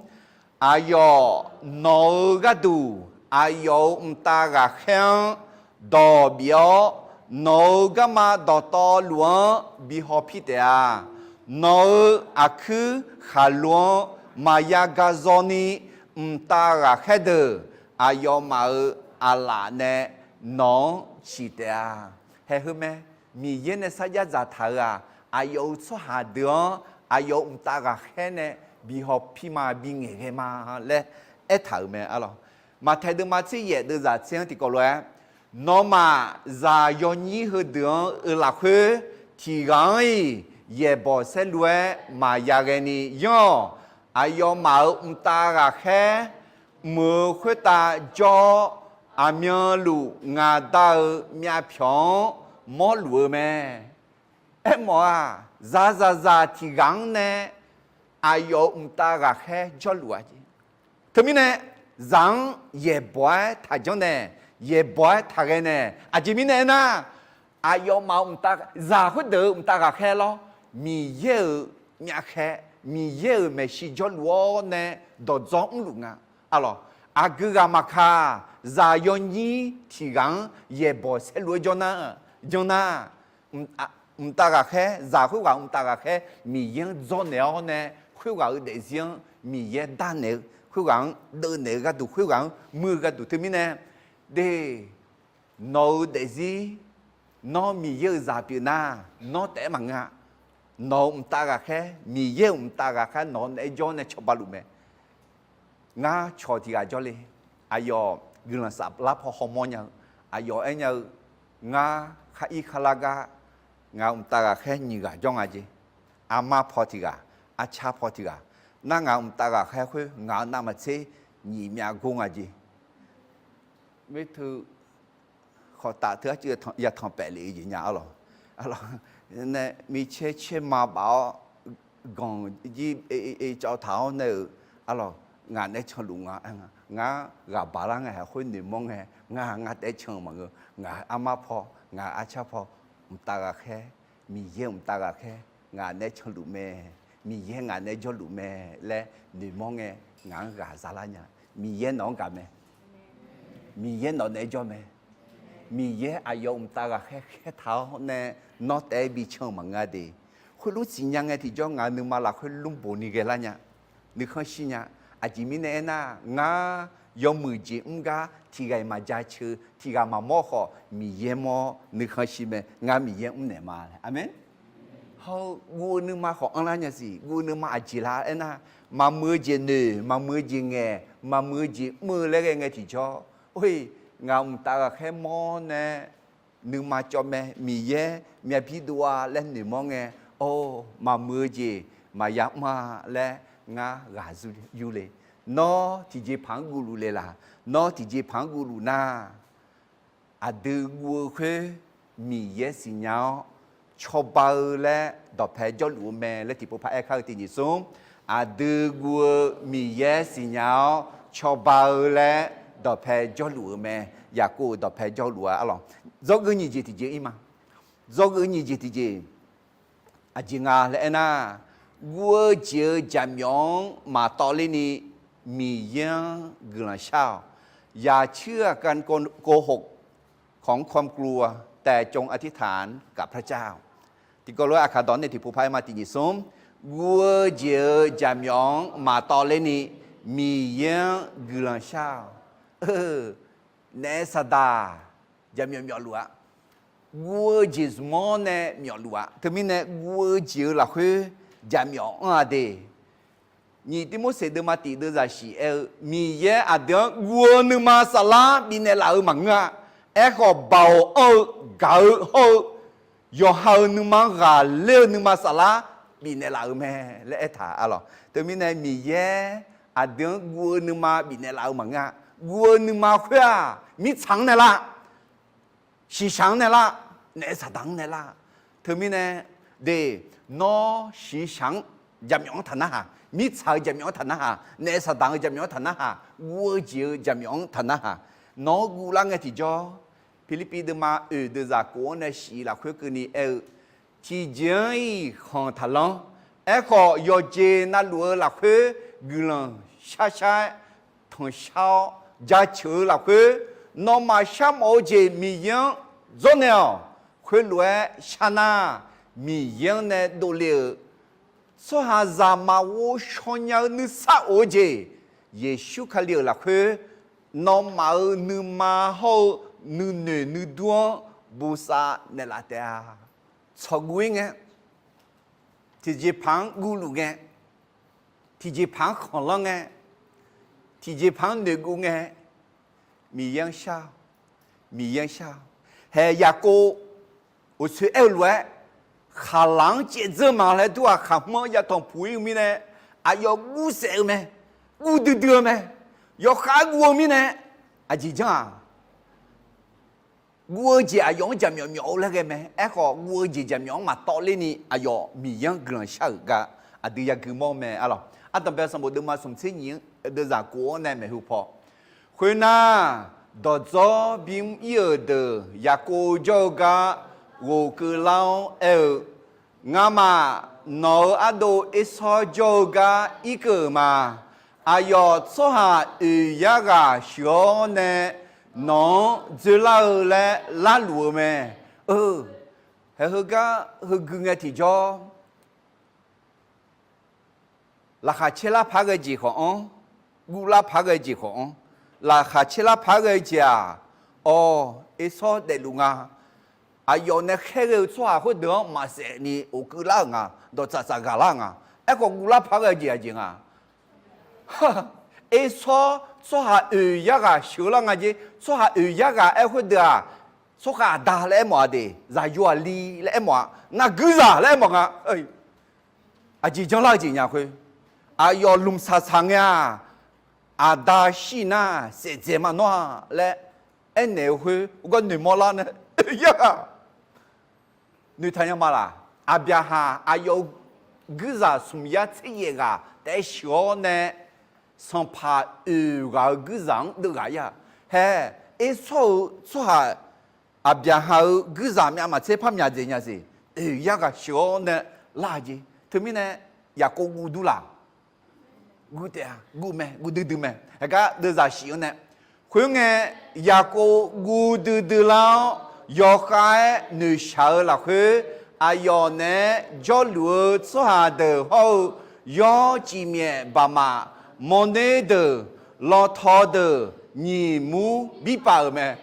Aqyawf nawq-eu gharduq aqyawf-euq mqtav ghaqkhaer-anr dawq bif-awr, nawq-euq garma dawqtawvluf-anr bi hawpir taef-a. Nawq-euq aqkuir khaqlo-anr maqya ga zawni mqtav ghaqkhaer deuq aqyawfmaf-euq aqlaf nae nawq-anr ciq taef-a. Haeq heu mae. Miqyaer nae sarjax dzaqtaq-euq-aq, aqyawf-euq tsawrhaq deuq-anr aqyawf-euq mqtav ghaqkhaer nae bi hawpir ma, bi ngaeqghae ma laer aertaq-euq mae. Arlawq, Maqtaeq deuvma tser yaef deuvzaq tser-anr tiqkawv lof-aer, nawmaf zaq yawnyir heudeuq-anr-eu lafkhoer, tiq ghaq-anr-iq yaeqbawq saerlu-aer maqya ghaeni yanr-awq. Aqyawfmaf-euq mqtav ghaqkhaer mq-eu khoertav jawr-awr, Aqmyanluf ngaq Da-euq myavpyawq-anr mawrluf-eu mae. Aermawf-aq, zaqzaqzaq tiq ghaq-anr nae aqyawf-euq mqtav ghaqkhaer jawrluf-a jeq. Teumirnae, zaq-anr yaeqbawq-aer taqjanr nae, yaeqbawq-aer taqghae nae, aqjeq mirnae aernar, aqyawfmaf-euq mqtav, zaq khoerdeuq-euq mqtav ghaqkhaer lawr, Miqyaer-euq myavkhaer, Miqyaer-euq maeqshi jawrluf-awr nae dawqdzawr mrluf nga. Arlawq, aqgeu ghaq maqkaq, zaq yawnyir tiq ghaq-anr yaeqbawq saerlu-aer janr nar, janr nar, mqtav ghaqkhaer, zaq khoerghaq-euq mqtav ghaqkhaer Miqyaer-anr dzawrnaeq-awr nae, khoerghaq-euq daefzir-anr Miqyaer darnaeq-eu, khoerghaq-anr deuvnaeq-eu gharduq, khoerghaq-anr muir-eu gharduq teumirnae, de, nawq-euq daefzir, nawr Miqyaer-euq zaq pyeuf nar, nawr taef-aer maqngeur-a. Nawq-euq mqtav ghaqkhaer, Miqyaer-euq mqtav ghaqkhaer nawq-anr naeq-aer jawr nae cawba luf mae. Ngar cawq tiq ghaq jawrle. Aqyawf guiqlanq saflar paw hawmawr nya-eu, aqyawf aernya-eu, ngar khar ir khar lar gar, ngaq-euq mqtav ghaqkhaer nyiq ghaq jawr nga jeq. Armar paw tiq ghaq, arcar paw tiq ghaq. Nar ngaq-euq mqtav ghaqkhaer khoer ngaq-euq navmaqtser nyiq myav gor nga jeq. Khoerteu khawf taf teu arcuiv yatanq paef lef-eu jeq nya arlawq. Arlawq, nae micaer caer ma baf-awr ganq jir cawv taq-awr nae-euq, arlawq, ngaq nae canluf nga. Ngar ghaq baq lar ngae, khoer noeqmawr ngae, ngar ngar taef-aer can-eu maqngeur. Ngaq-euq armar paw, ngaq-euq arcar paw, mqtav ghaqkhaer, Miqyaer-euq mqtav ghaqkhaer ngaq nae canluf mae, Miqyaer ngaq nae jawrluf mae laer noeqmawr ngae, ngaq-anr ghaq zalar nya. Miqyaer nawq-anr gaq mae. Miqyaer nawq naeq-aer jawr mae. Miqyaer aqyawf mqtav ghaqkhaer khaertaq-awr nae nawr taef-aer bican-eu maqngeur-a de. Khoerlof siqnya ngae tiqjawr ngaq-euq nuima lafkhoer lmrboq ni ghaelar nya. Nuikhanr shir nya. Aqjeq mirnae aernar, ngar yawmuiq jeq mr gar tiq ghaq-iq maqjaceuq, tiq ghaq maqmawr khawf Miqyaer mawr-awr nuikhanr shir mae. Ngar Miqyaer mrnaeq ma laer. Aqmeq. Hawr-eu guv-eu nuima khawf anrlar nya siq. Guv-eu nuima aqjeq lar aernar, maqmuiq-eu jeq noeq, maqmuiq-eu jeq ngaeq, maqmuiq-eu jeq mr-eu laer ghae ngae tiqjawr, or-e, ngaq mqtav ghaqkhaer mawr nae nuima cawv mae, Miqyaer myavbir dov-a laer noeqmawr ngae, or, maqmuiq-eu jeq maqya mr-a laer ngar ghaq yur le. Nawr tiqjeqpaq-anr guvluf le laq? Nawr tiqjeqpaq-anr guvluf nar, aqdui guv-eu khoer Miqyaer siqnya-awr cawba-eu laer dawqpae jawrluf-eu mae laer tiqpov paq-aer kar-eu tiq nyiq smr. Aqdui guv-eu Miqyaer siqnya-awr cawba-eu laer dawqpae jawrluf-eu mae. Yaqkov-euq dawqpae jawrluf-a arlawq. Dzawgeuf nyiq jeq tiqjeq ir ma. Dzawgeuf nyiq jeq tiqjeq aqjeq nga laer aernar, guv-eu jeq-eu jaqmyawf-anr maqtawvler ni Miqyaer-anr guiqlanq shar-awq. อย่าเชื่อการโกหกของความกลัว แต่จงอธิษฐานกับพระเจ้า Tiqkawv lof-aer aqkaq dawq nae tiqpov paq-aer ma tiq nyiq smr. Guv-eu jeq-eu jaqmyawf-anr maqtawvler ni Miqyaer-anr guiqlanq shar-awq. Naef saqdaq jaqmyawf myawfluf-a. Guv-eu jeq zmq-anr nae myawfluf-a. Teumirnae guv-eu jeq-eu lafkhoer jaqmyawf anr-a de. Nyiq Tirmorseq deuvma tiq deuvzaq shiq aer-eu, Miqyaer aqdui-anr guv-eu nuima saflar bifnaeq laf-euq maqngeur-a. Aerkhawf, baoq anr-eu, gaq-eu hawr-eu, yawqha-euq nuima-anr ghaqler-eu nuima saflar bifnaeq laf-euq mae laer aertaq arlawq. Teumirnae Miqyaer aqdui-anr guv-eu nuima bifnaeq laf-eu maqngeur-a. Guv-eu nuima khoer-aq, mirtsaq-anr nae lar, shiqshaq-anr nae lar, naef saqdaq-anr nae lar. Teumirnae de, nawr shiqshaq-anr jaqmyawf-anr taqnarhaq, mirtsaq-euq jaqmyawf-anr taqnarhaq, naef saqdaq-euq jaqmyawf-anr taqnarhaq, guv-eu jeq-eu jaqmyawf-anr taqnarhaq, nawq-anr guvlar ngae tiqjawr, Pirlirpiv deuvma oeq deuvzaq kof-anr nae shiq lafkhoer keuvni aer-eu, tiqjeq-anr-iq khanq taqlanr. Aerkhawf, yawqjeq navluf-eu lafkhoer guiqlanq sharshar-aer tanqshar-awr jaceuq-eu lafkhoer, nawmaf sharmawf-eu jeq Miqyaer-anr dzawrnaeq-awq. Khoerlof-aer sharnar, Miqyaer-anr nae dovle-euq tsawrhaqzaq maqghov shaw nya-eu nuisar of-eu jeq, Yeqsur Kali-euq lafkhoer nawmaf-euq nuima hawr-eu nuinoeq nuidur-anr bosav naeqlaf taef-a. Tsawqguv-ir ngae, tiqjeqpaq-anr guvluf ngae, tiqjeqpaq-anr khanqlanr ngae, tiqjeqpaq-anr noeqguv ngae, Miqyaer-anr shar-awq. Miqyaer-anr shar-awq. Haeq Yaqkov uqtsoeq aer-eu lof-aer, khaqlaq-anr caevdzeur ma laer dur-aq, khaqhmr-anr yatanq puq-ir-eu mirnae, aqyawf guvsaef-eu mae, guv duidui-eu mae, yawkhav guv-eu mirnae, aqjeq janr-aq, Guv-eu jeq aqyawf-anr jaqmyawf myawf-eu laer ghae mae. Aerkhawf, guv-eu jeq jaqmyawf-anr maqtawv lerni aqyawf Miqyaer-anr guiqlanq shar-euq gar aqdui yagui mawr mae arlawq. Ardanqbae sanqbof deuvma smq tser nyiq-anr deuvzaq kof-anr nae maeqhu paw. Khoernar, dawqdzawr bimr ir-euq deuq Yaqkov jawr-eu gar ghofkeuv lar-awr aer-eu, Ngamaf nawq-euq ardov Ersawr jawr-eu gar irkeuv-euq ma. Aqyawf tsawrhaq oeq yar ghaq sheuq-awr nae nawq-anr dzoerlar-eu laer larluf-eu mae. Eu, haeq heugar heugui ngae tiqjawr, laqkhaq caerlar paq-aer ghae jeq khawf-anr, guvlar paq-aer ghae jeq khawf-anr, laqkhaq caerlar paq-aer ghae jeq-aq, awq, Ersawr daefluf nga. Aqyawf nae khaerghae-eu tsawrhaq khoerdeuq-anr maqsaef ni ghofkeuv lar-euq nga, dawqtsaf tsaf ghaq lar nga. Aerkhawf, guvlar paq-aer ghae jeq aqjeq nga. Ersawr tsawrhaq oeq yar ghaq sheuq lar nga jeq. Tsawrhaq oeq yar ghaq aer khoerdeuq-aq, tsawrkhav aqda laer aermawf-a de, zaqyo aqli laer aermawf-a, narguirzaq laer aermawf nga. Aqjeq janrlar-eu jeq nya khoer, aqyawf lmqsaq saq ngae-aq, aqda shir nar saef dzaeq ma nawr-a laer aernaeq-eu khoer, heugar noeqmawr lar nae, oeq yar ghaq noeqtaq nya ma laq? Aqbyaqhaq aqyawf-euq guirzaq smq yar tser yaef ghaq taef-aer sheuq-awr nae, sanqpaq oeq ghaq-euq guirzaq-anr deuv ghaq ir-a. Hae, Ersawr-euq tsawrhaq Aqbyaqhaq-euq guirzaq myav maqtser par myaq dzaeq nya siq. Oeq yar ghaq sheuq-awr nae lar-eu jeq. Teumirnae Yaqkov guv dur laq? Guv taef-a, guv mae, guv duidui mae. Haegar deuvzaq shif-anr nae, khoerngae, Yaqkov guv duidui lar-awr, yawkhav-aer noeqshaq-eu lafkhoer, aqyawf naeq-aer jawrluf-eu tsawrhaq deuq hawr-eu, yawr cifmyaef baqmaf, mawrner deuq, lawtaw deuq, nyiq mur birpav-euq mae.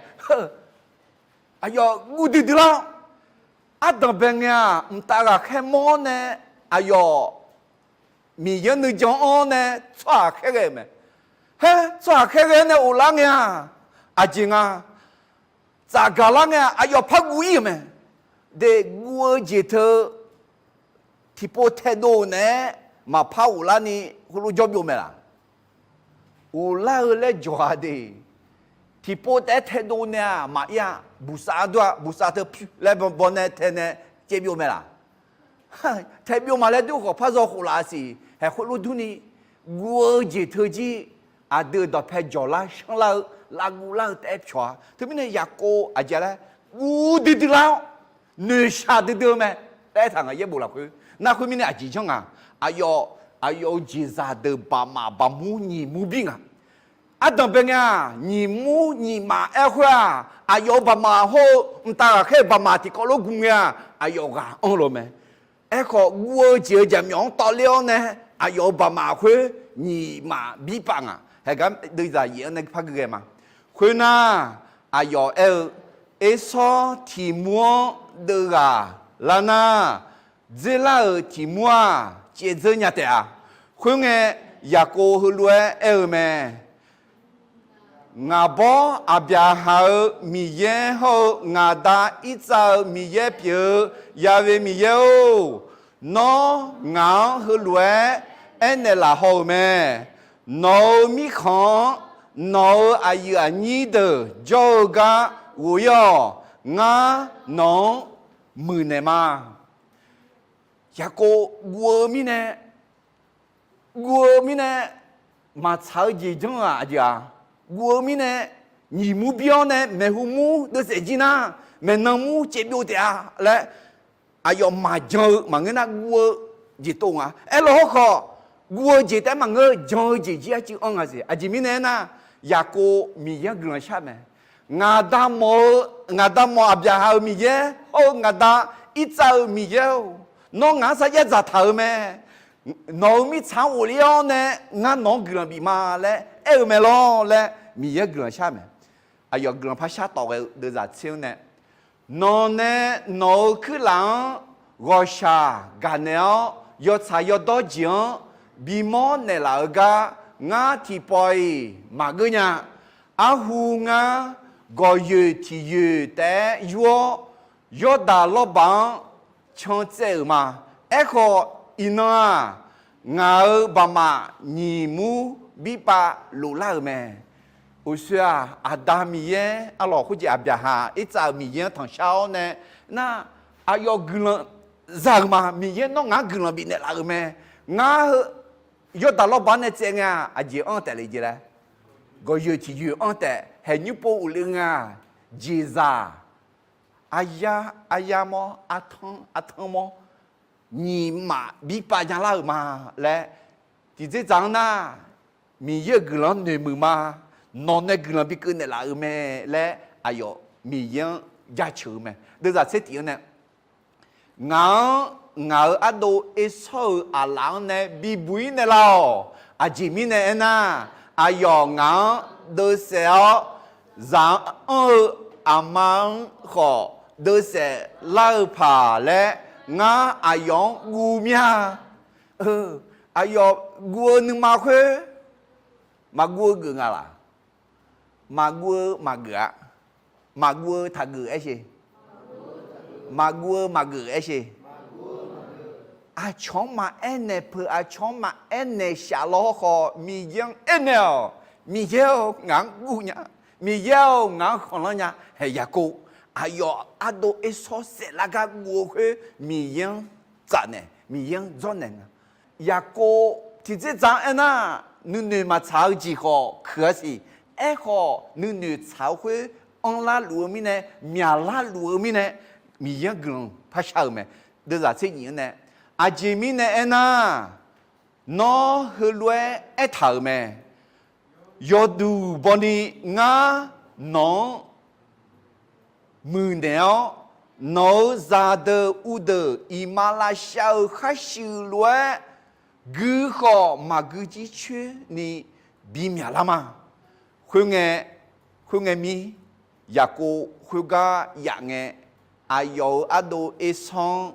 Aqyawf guv duidui lar-awr, ardanqbae ngae-aq, mqtav ghaqkhaer mawr-awr nae, aqyawf Miqyaer nuijan anr-awr nae tsawrhaq khaerghae-euq mae. Haer, tsawrhaq khaerghae-awr nae of lar ngae-aq, aqjeq nga, tsafgaq lar ngae-aq, aqyawf par guv ir-euq mae. De, guv-eu jeq teu tiqpov taedov naeq-aer maqpar of larni heulof jawr byov mae laq? Of lar-eu laer jawq-a de. Tiqpov taef-aer taedov nae-aq maqir-a, buqsav dur-a, buqsav teu pyur laer baw nae tae nae caev byov mae laq? Tae byov ma laer dur khawf par zaw khof laf-a siq. Haeq khoerlof durni, guv-eu jeq teu jir, aqdui-euq dawqpae jawq lar shanr lar-eu, lavguv lar-eu taef-aer pyawq-a. Teumirnae Yaqkov aqjeq laer guv duidui lar-awr, noeqshaq duidui-eu mae laer aertaq nga, yaerbof lafkhoer. Nar khoermirnae aqjeq janr nga. Aqyawf, aqyawf-euq jeqzaq deuq baqmaf baqmur nyiq mur bir nga. Ardanqbae ngae-aq, nyiq mur nyiq maf aer khoer-aq, aqyawf-euq baqmaf hawr-eu mqtav ghaqkhaer-euq baqmaf tiqkawv lof gu ngae-aq, aqyawf ghaq anr lof mae. Aerkhawf, guv-eu jeq-eu jaqmyawf-anr tawvler-awr nae, aqyawf-euq baqmaf khoer nyiq maf birpav nga. Haegar deuvzaq yaef-anr nae par gui ghae ma. Khoernar, aqyawf aer-eu, Ersawr tiq mur-anr deuv ghaq lar nar, dzerlar-euq tiq mur-aq, caevdzeur nya taef-a. Khoerngae, Yaqkov heulof-aer aer-eu mae. Ngaq bawr Aqbyaqhaq-euq Miqyaer hawr-eu ngaq da Irtsav-euq Miqyaer pyeuf-eu Ya'we Miqyaer-or, nawr ngaq-anr heulof-aer aernaeq laf haw-euq mae. Nawq-euq mirkhanq-anr nawq-euq aqyuif aqnyir deuq jawr-eu gar ghof ir-awq. Ngar nawq-anr muiqnaeq ma. Yaqkov guv-eu mirnae, guv-eu mirnae maqtsaq-eu jeq janr-aq aqjeq-a. Guv-eu mirnae nyiq mur bir-awr nae maeqhu mur deuvsaef jir nar, maeqnan mur caevbyov taef-a laer aqyawf maqjan-eu maqngeur nar guv-eu jeq tov nga. Aerlof hawrkhawf, guv-eu jeq taef-aer maqngeur, jan-eu jeq jir arcuiv anr nga siq. Aqjeq mirnae aernar, Yaqkov Miqyaer-anr guiqlanq shar mae. Ngaq da mawf-eu, ngaq da mawf Aqbyaqhaq-euq Miqyaer hawr-eu ngaq da Irtsav-euq Miqyaer-or, nawr ngaq-anr sarjax dzaqtaq-euq mae. Nawq-euq mirtsaq-anr ghofler-awr nae ngar nawq-anr guiqlanq bif ma laer aer-eu mae lawr laer Miqyaer guiqlanq shar mae. Aqyawf guiqlanq par shar tawf ghae-eu deuvzaq tser-anr nae, nawq nae nawq-euq kuirlaf-anr ghawqshaq gaqnaeq-awr, yawtsaq yawdawr jeq-anr bimawr naeqlaf-eu gar ngar tiqpawf-iq maqgeur nya. Arhu ngar gawqyoeq tiq yoeq taef-aer yur-awr, Yawrdaq lawrbaq-anr can tsaev-euq ma. Aerkhawf, iqnan-aq, ngaq-euq baqmaf nyiq mur birpav loflar-euq mae. Uqshoe-aq, Aqda Miqyaer arlawq khoerjeq Aqbyaqhaq Ertsav-euq Miqyaer-anr tanqshar-awr nae nar, aqyawf guiqlanq za-euq ma. Miqyaer nawr ngaq-anr guiqlanq bifnaeq laf-euq mae. Ngar heu Yawrdaq lawrbaq nae tsaev ngae-aq, aqjeq anr taef le jeq laer, gawqyoeq tiq yoeq anr taef, haeqnymr pov uq le ngae-aq, jeqzaq, aryar, aryar mawr, artanr, artanr mawr, nyiq maf bi pav nya lar-euq ma laer, tiqdzerdzaq-anr nar, Miqyaer-euq guiqlanq-anr noeqmuiq ma. Nawq nae guiqlanq bi keuv naeqlaf-euq mae laer aqyawf Miqyaer-anr jaceuq-eu mae. Deuvzaq tser tif-anr nae, ngaq-anr ngaq-euq ardov ersawr-euq aqlaf-anr nae bibuq-ir naeqlaf-awq. Aqjeq mirnae aernar, aqyawf ngaq-anr deuvsaef-awr, zaq-anr anr-eu aqma-anr khawf deuvsaef lar-eu paq laer, ngar aqyawf-anr guv mir-a. Aqyawf guv-eu nuima khoer maqguv-eu geuf nga laq? Maqguv-eu maqgeuf-a. Maqguv-eu taqgeuf aer she. Maqguv-eu maqgeuf aer she. Aqcawq-anr maqaer naeq peuq, aqcawq-anr maqaer naeq shaf law hawrkhawf, Miqyaer-anr aernaeq-awq. Miqyaer-or, ngaq-anr guv nya. Miqyaer-or, ngaq-anr khanqlanr nya. Haeq Yaqkov, aqyawf ardov ersawr saeflar gar guv-eu khoer, Miqyaer-anr tsafnaeq, Miqyaer-anr dzawrnaeq nga. Yaqkov tiqdzerdzaq-anr aernar, nuinoeq maqtsaq-eu jeq khawf kuiq-a siq. Aerkhawf, nuinoeq tsaq-eu khoer anrlar luf-eu mirnae, myaqlar luf-eu mirnae, Miqyaer-anr guiqlanq par shar-euq mae. Deuvzaq tser nyif-anr nae, aqjeq mirnae aernar, nawr heulof-aer aertaq-euq mae. Yawduq bawni ngar nawq-anr muiqnaeq-awr, nawq-euq zaqdeuq uvdeuq iqmalavshav-euq kharshuif lof-aer gui khawf maqgui jir coer ni bimyaq lar ma. Khoerngae, khoerngae mir, Yaqkov khoergar yaf ngae, aqyawf-euq ardov ersawr-anr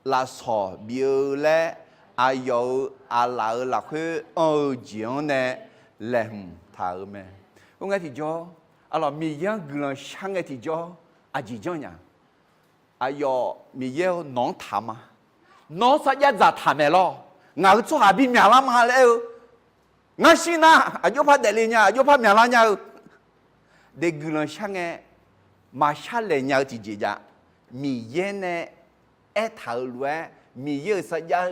lafsawq bif-eu laer, aqyawf-euq aqlaf-euq lafkhoer anr-eu jeq-anr nae laeqhmq taq-euq mae. Khoerngae tiqjawr, aqlawq Miqyaer-anr guiqlanq shar ngae tiqjawr, aqjeq janrnya? Aqyawf Miqyaer-or, nawq-anr taq ma. Nawr sarjax dzaqtaq mae lawr. Ngaq-euq tsawrhaq bimyaq lar ma laer aer-eu. Ngar shir nar, aqjox par daefle nya, aqjox par myaqlar nya-eu. Deuq guiqlanq shar ngae, maqshar laeq nya-eu tiqjeq jav. Miqyaer nae aertaq-euq lof-aer, Miqyaer-euq sarjax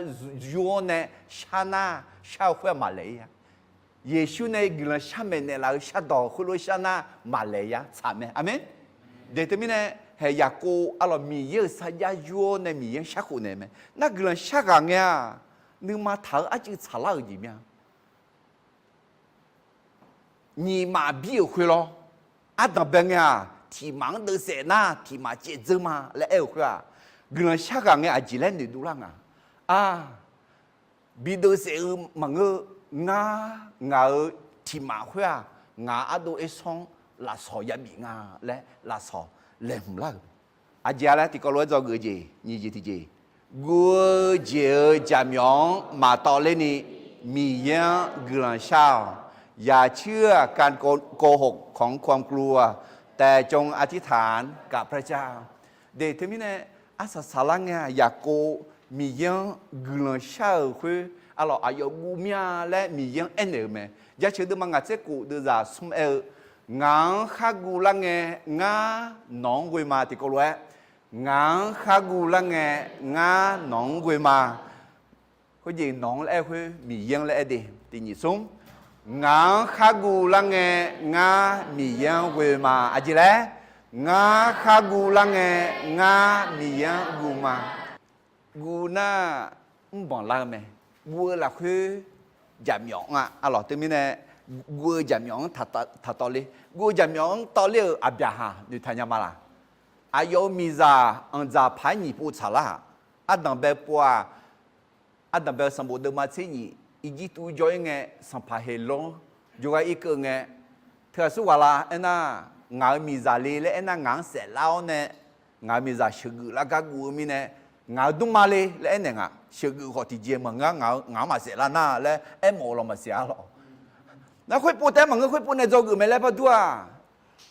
yur-awr nae shar nar, shar-eu khoer-aq maqlaeq-ir-a. Yeqsur nae guiqlanq shar maeqnaeq laf-eu shardawq khoerlof-aer shar nar maqlaeq-ir-a, tsaq mae. Aqmeq. Deuq teumirnae, haeq Yaqkov arlawq Miqyaer-euq sarjax yur-awr nae Miqyaer-anr sharkhof naeq mae. Nar guiqlanq shar ghaq ngae-aq, nuima taq-eu arcuiv tsaqlar-euq jeq mir-a. Nyiq maf bir-euq khoer lawr. Ardanq bae ngae-aq, tiq maf-anr deuvsaef nar tiq maf caev dzeur ma laer aer-euq khoer-aq, guiqlanq shar ghaq ngae aqjeq laer noeqdov lar nga. Aq, bi deuvsaef-eu maqngeur, ngar ngaq-euq tiq maf khoer-aq, ngaq ardov ersawr-anr lafsawq yabif nga laer lafsawq laeqhmq lar-euq. Aqjeq-a laer tiqkawv lof-aer dzawgeuf-eu jeq nyiq jeq tiqjeq, guv-eu jeq-euq jaqmyawf-anr maqtawvler ni Miqyaer-anr guiqlanq shar-awq. อย่าเชื่อการโกหกของความกลัว แต่จงอธิษฐานกับพระเจ้า Deuq teumirnae, arsaq saqlar ngae-aq, Yaqkov Miqyaer-anr guiqlanq shar-euq khoer, arlawq aqyawf guv mir-a laer Miqyaer-anr aernaeq-euq mae. Jaceuq deuvma ngaq tser khof deuvzaq smr aer-eu, ngaq-anr khar guv lar ngae, ngar nawq-anr ghoe ma tiqkawv lof-aer, ngaq-anr khar guv lar ngae, ngar nawq-anr ghoe ma. Khoerjeq nawq-anr laer aer khoer Miqyaer-anr laer aer de. Tiq nyiq smr, ngaq-anr khar guv lar ngae, ngar Miqyaer-anr ghoe ma. Aqjeq laer, ngar khar guv lar ngae, ngar Miqyaer-anr guv ma. Guv nar mrbanq lar-eu mae. Guv-eu lafkhoer jaqmyawf-anr-a, arlawq teumirnae, guv-eu jaqmyawf-anr taqtawvler. Guv-eu jaqmyawf-anr tawvler-euq aqbyaqhaq noeqtaq nya ma laq? Aqyawf-euq miqzaq anqdzaq paq-aer nyiq pov tsaqlar-aq, ardanq bae pov-aq, ardanq bae-eu sanqbof deuvma tser nyiq, Irjirtuv jawr-ir ngae, sanqpaq Heqlawr jawrgar irkeuv ngae, teu aqsur ghaq la aernar, ngaq-euq miqzaq le laer aernar, ngaq-anr saeflar-awr nae, ngaq-euq miqzaq sheuqgeuf lar gar guv-eu mirnae, ngaq-euq dmrma le laer aernaeq ngaq, sheuqgeuf khawf tiqjeq maqngeur, ngaq-anr maqsaef lar nar laer aermawf-eu lawq maqsiq-a lawq. Nar khoerpov taef-aer maqngeur, khoerpov nae dzawgeuf mae laer par dur-aq,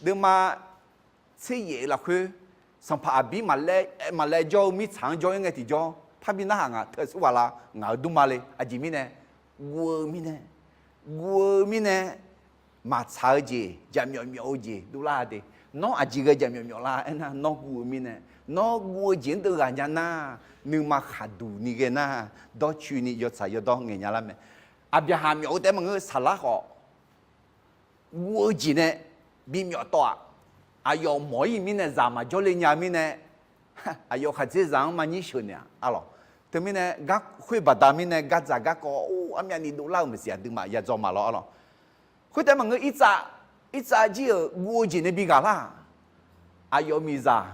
deuvma tser yaef-eu lafkhoer, sanqpaq Aqbir maqlaev jawr-eu mirtsaq-anr jawr-ir ngae tiqjawr parbi narhaq ngaq, teu aqsur ghaq la, ngaq-euq dmrma le. Aqjeq mirnae, guv-eu mirnae, guv-eu mirnae, maqtsaq-eu jeq, jaqmyawf myawf-eu jeq dovlar-a de. Nawr aqjeq ghae jaqmyawf myawf lar aernar, nawr guv-eu mirnae, nawr guv-eu jeq-anr deuv ghaq nya nar, nuima khaqduq ni ghae nar, dawrcoeni yawtsaq yawdawr ngaeq nya lar mae. Aqbyaqhaq myawf-eu taef-aer maqngeur, saqlar khawf guv-eu jeq nae bimyawf tawv-aq. Aqyawf mawq-ir mirnae zaq maqjawr le nya-eu mirnae, aqyawf khaqdzerzaq-anr manyir sheuq naeq-aq arlawq. Teumirnae gar khoer baqda mirnae gardzaq garkawv or armyavni dovlar-euq maqsiq aqduimaf yadzaw maqlawr arlawq. Khoertaef maqngeur, irtsav, irtsav jir-euq guv-eu jeq nae bi ghaq lar-aq. Aqyawf miqzaq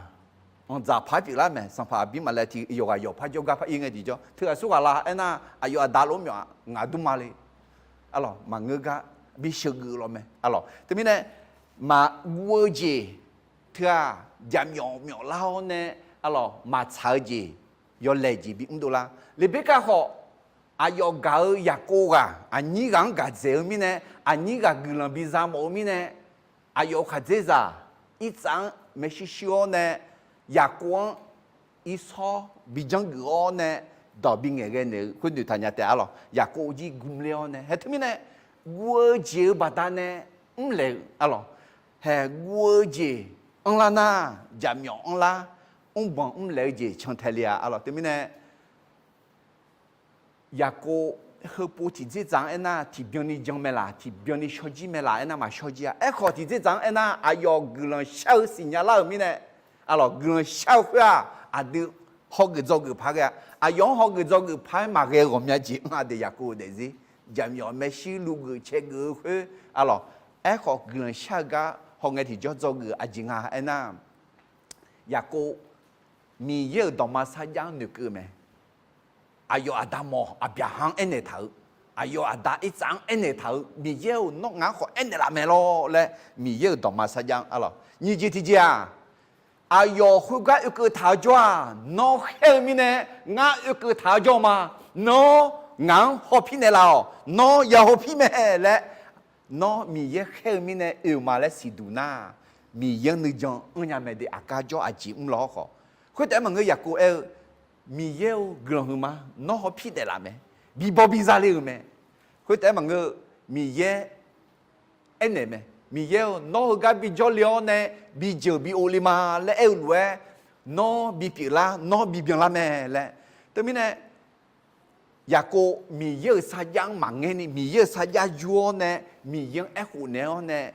anqdzaq paq-aer pyeuflar mae. Sanqpaq Aqbirmaqlaev tiq yawqghaq yawqpar jawrgar par ir ngae tiqjawr, teughaq surghaq la aernar, aqyawf aqda lof-aer myawf-aq, ngaq dmrma le. Arlawq, maqngeur gar bi sheuqgeuf lawq mae. Arlawq, teumirnae maqguv-eu jeq teu-aq, jaqmyawf myawflar-awr nae, arlawq, maqtsaq-eu jeq, yawlaeq jeq bimr dovlar. Leqberkav khawf, aqyawf gaq-eu Yaqkov ghaq aqnyir ghaq-anr gaq dzaeq-eu mirnae, aqnyir ghaq guiqlanq biza mawf-eu mirnae, aqyawf khaqdzerzaq irtsav-anr maershuir shuir-awr nae, Yaqkov-anr irshawr bi janrgeuf-awr nae, dawq bi ngaeqghae naeq-eu khoer noeqtaq nya taef arlawq. Yaqkov jir gmler-awr nae, hae teumirnae guv-eu jeq-eu baqdanae mrlaeq-eu arlawq. Hae guv-eu jeq anrlar nar, jaqmyawf anrlar, mrbanq mrlaeq-eu jeq cantae le-a arlawq. Teumirnae Yaqkov heupov tiqdzerdzaq-anr aernar, tiqbyanni jan mae laq, tiqbyanni shawrjir mae laq aernar, maqshawrjir-a. Aerkhawf, tiqdzerdzaq-anr aernar, aqyawf guiqlanq shar-eu siqnya lar-euq mirnae, arlawq, guiqlanq shar-eu khoer-aq, aqdui hawgeuf dzawgeuf paq-aer ghae-a. Aqyawf-anr hawgeuf dzawgeuf paq-aer maqghae ghawqmya jeq anr-a de. Yaqkov-euq daefzir jaqmyawf maershuir luvgeuf caevgeuf-eu khoer, arlawq, aerkhawf guiqlanq shar-eu gar hawngae tiqjawr dzawgeuf-eu aqjeq nga aernar, Yaqkov Miqyaer-euq dawqma sarjax-anr noeqkeuv-eu mae. Aqyawf aqda mawq Aqbyaqhaq-anr aernaeq taq-eu, aqyawf aqda Irsaq-anr aernaeq taq-eu, Miqyaer-or, nawr ngaq-anr khawf aernaeq laf mae lawr laer, Miqyaer-euq dawqma sarjax-anr arlawq. Nyiq jeq tiqjeq-aq, aqyawf khoergar oekeuv taq-eu jawr-aq, nawr khaer-eu mirnae ngar oekeuv taq-eu jawr ma. Nawr ngaq-anr hawpir naeqlaf-awq. Nawr ya hawpir mae laer, nawr Miqyaer khaer-eu mirnae oe-euq ma laer siqduq nar, Miqyaer-anr nuijan anrnya mae de. Aqgar jawr aqjeq mr law-awr khawf, khoertaef-aer maqngeur. Yaqkov aer-eu, Miqyaer-or, guiqlanq huiqma, nawr hawpir naeqlaf mae, bibaw biza le-euq mae. Khoertaef-aer maqngeur, Miqyaer aernaeq mae. Miqyaer-or, nawr heugar bijawr le-awr nae bijeuq bi ov le ma laer aer-eu lof-aer, nawr bipyeuf lar, nawr bibyan lar mae laer. Teumirnae Yaqkov Miqyaer-euq sarjax-anr maqngaer ni, Miqyaer-euq sarjax yur-awr nae, Miqyaer-anr aerkhof naeq-awr nae,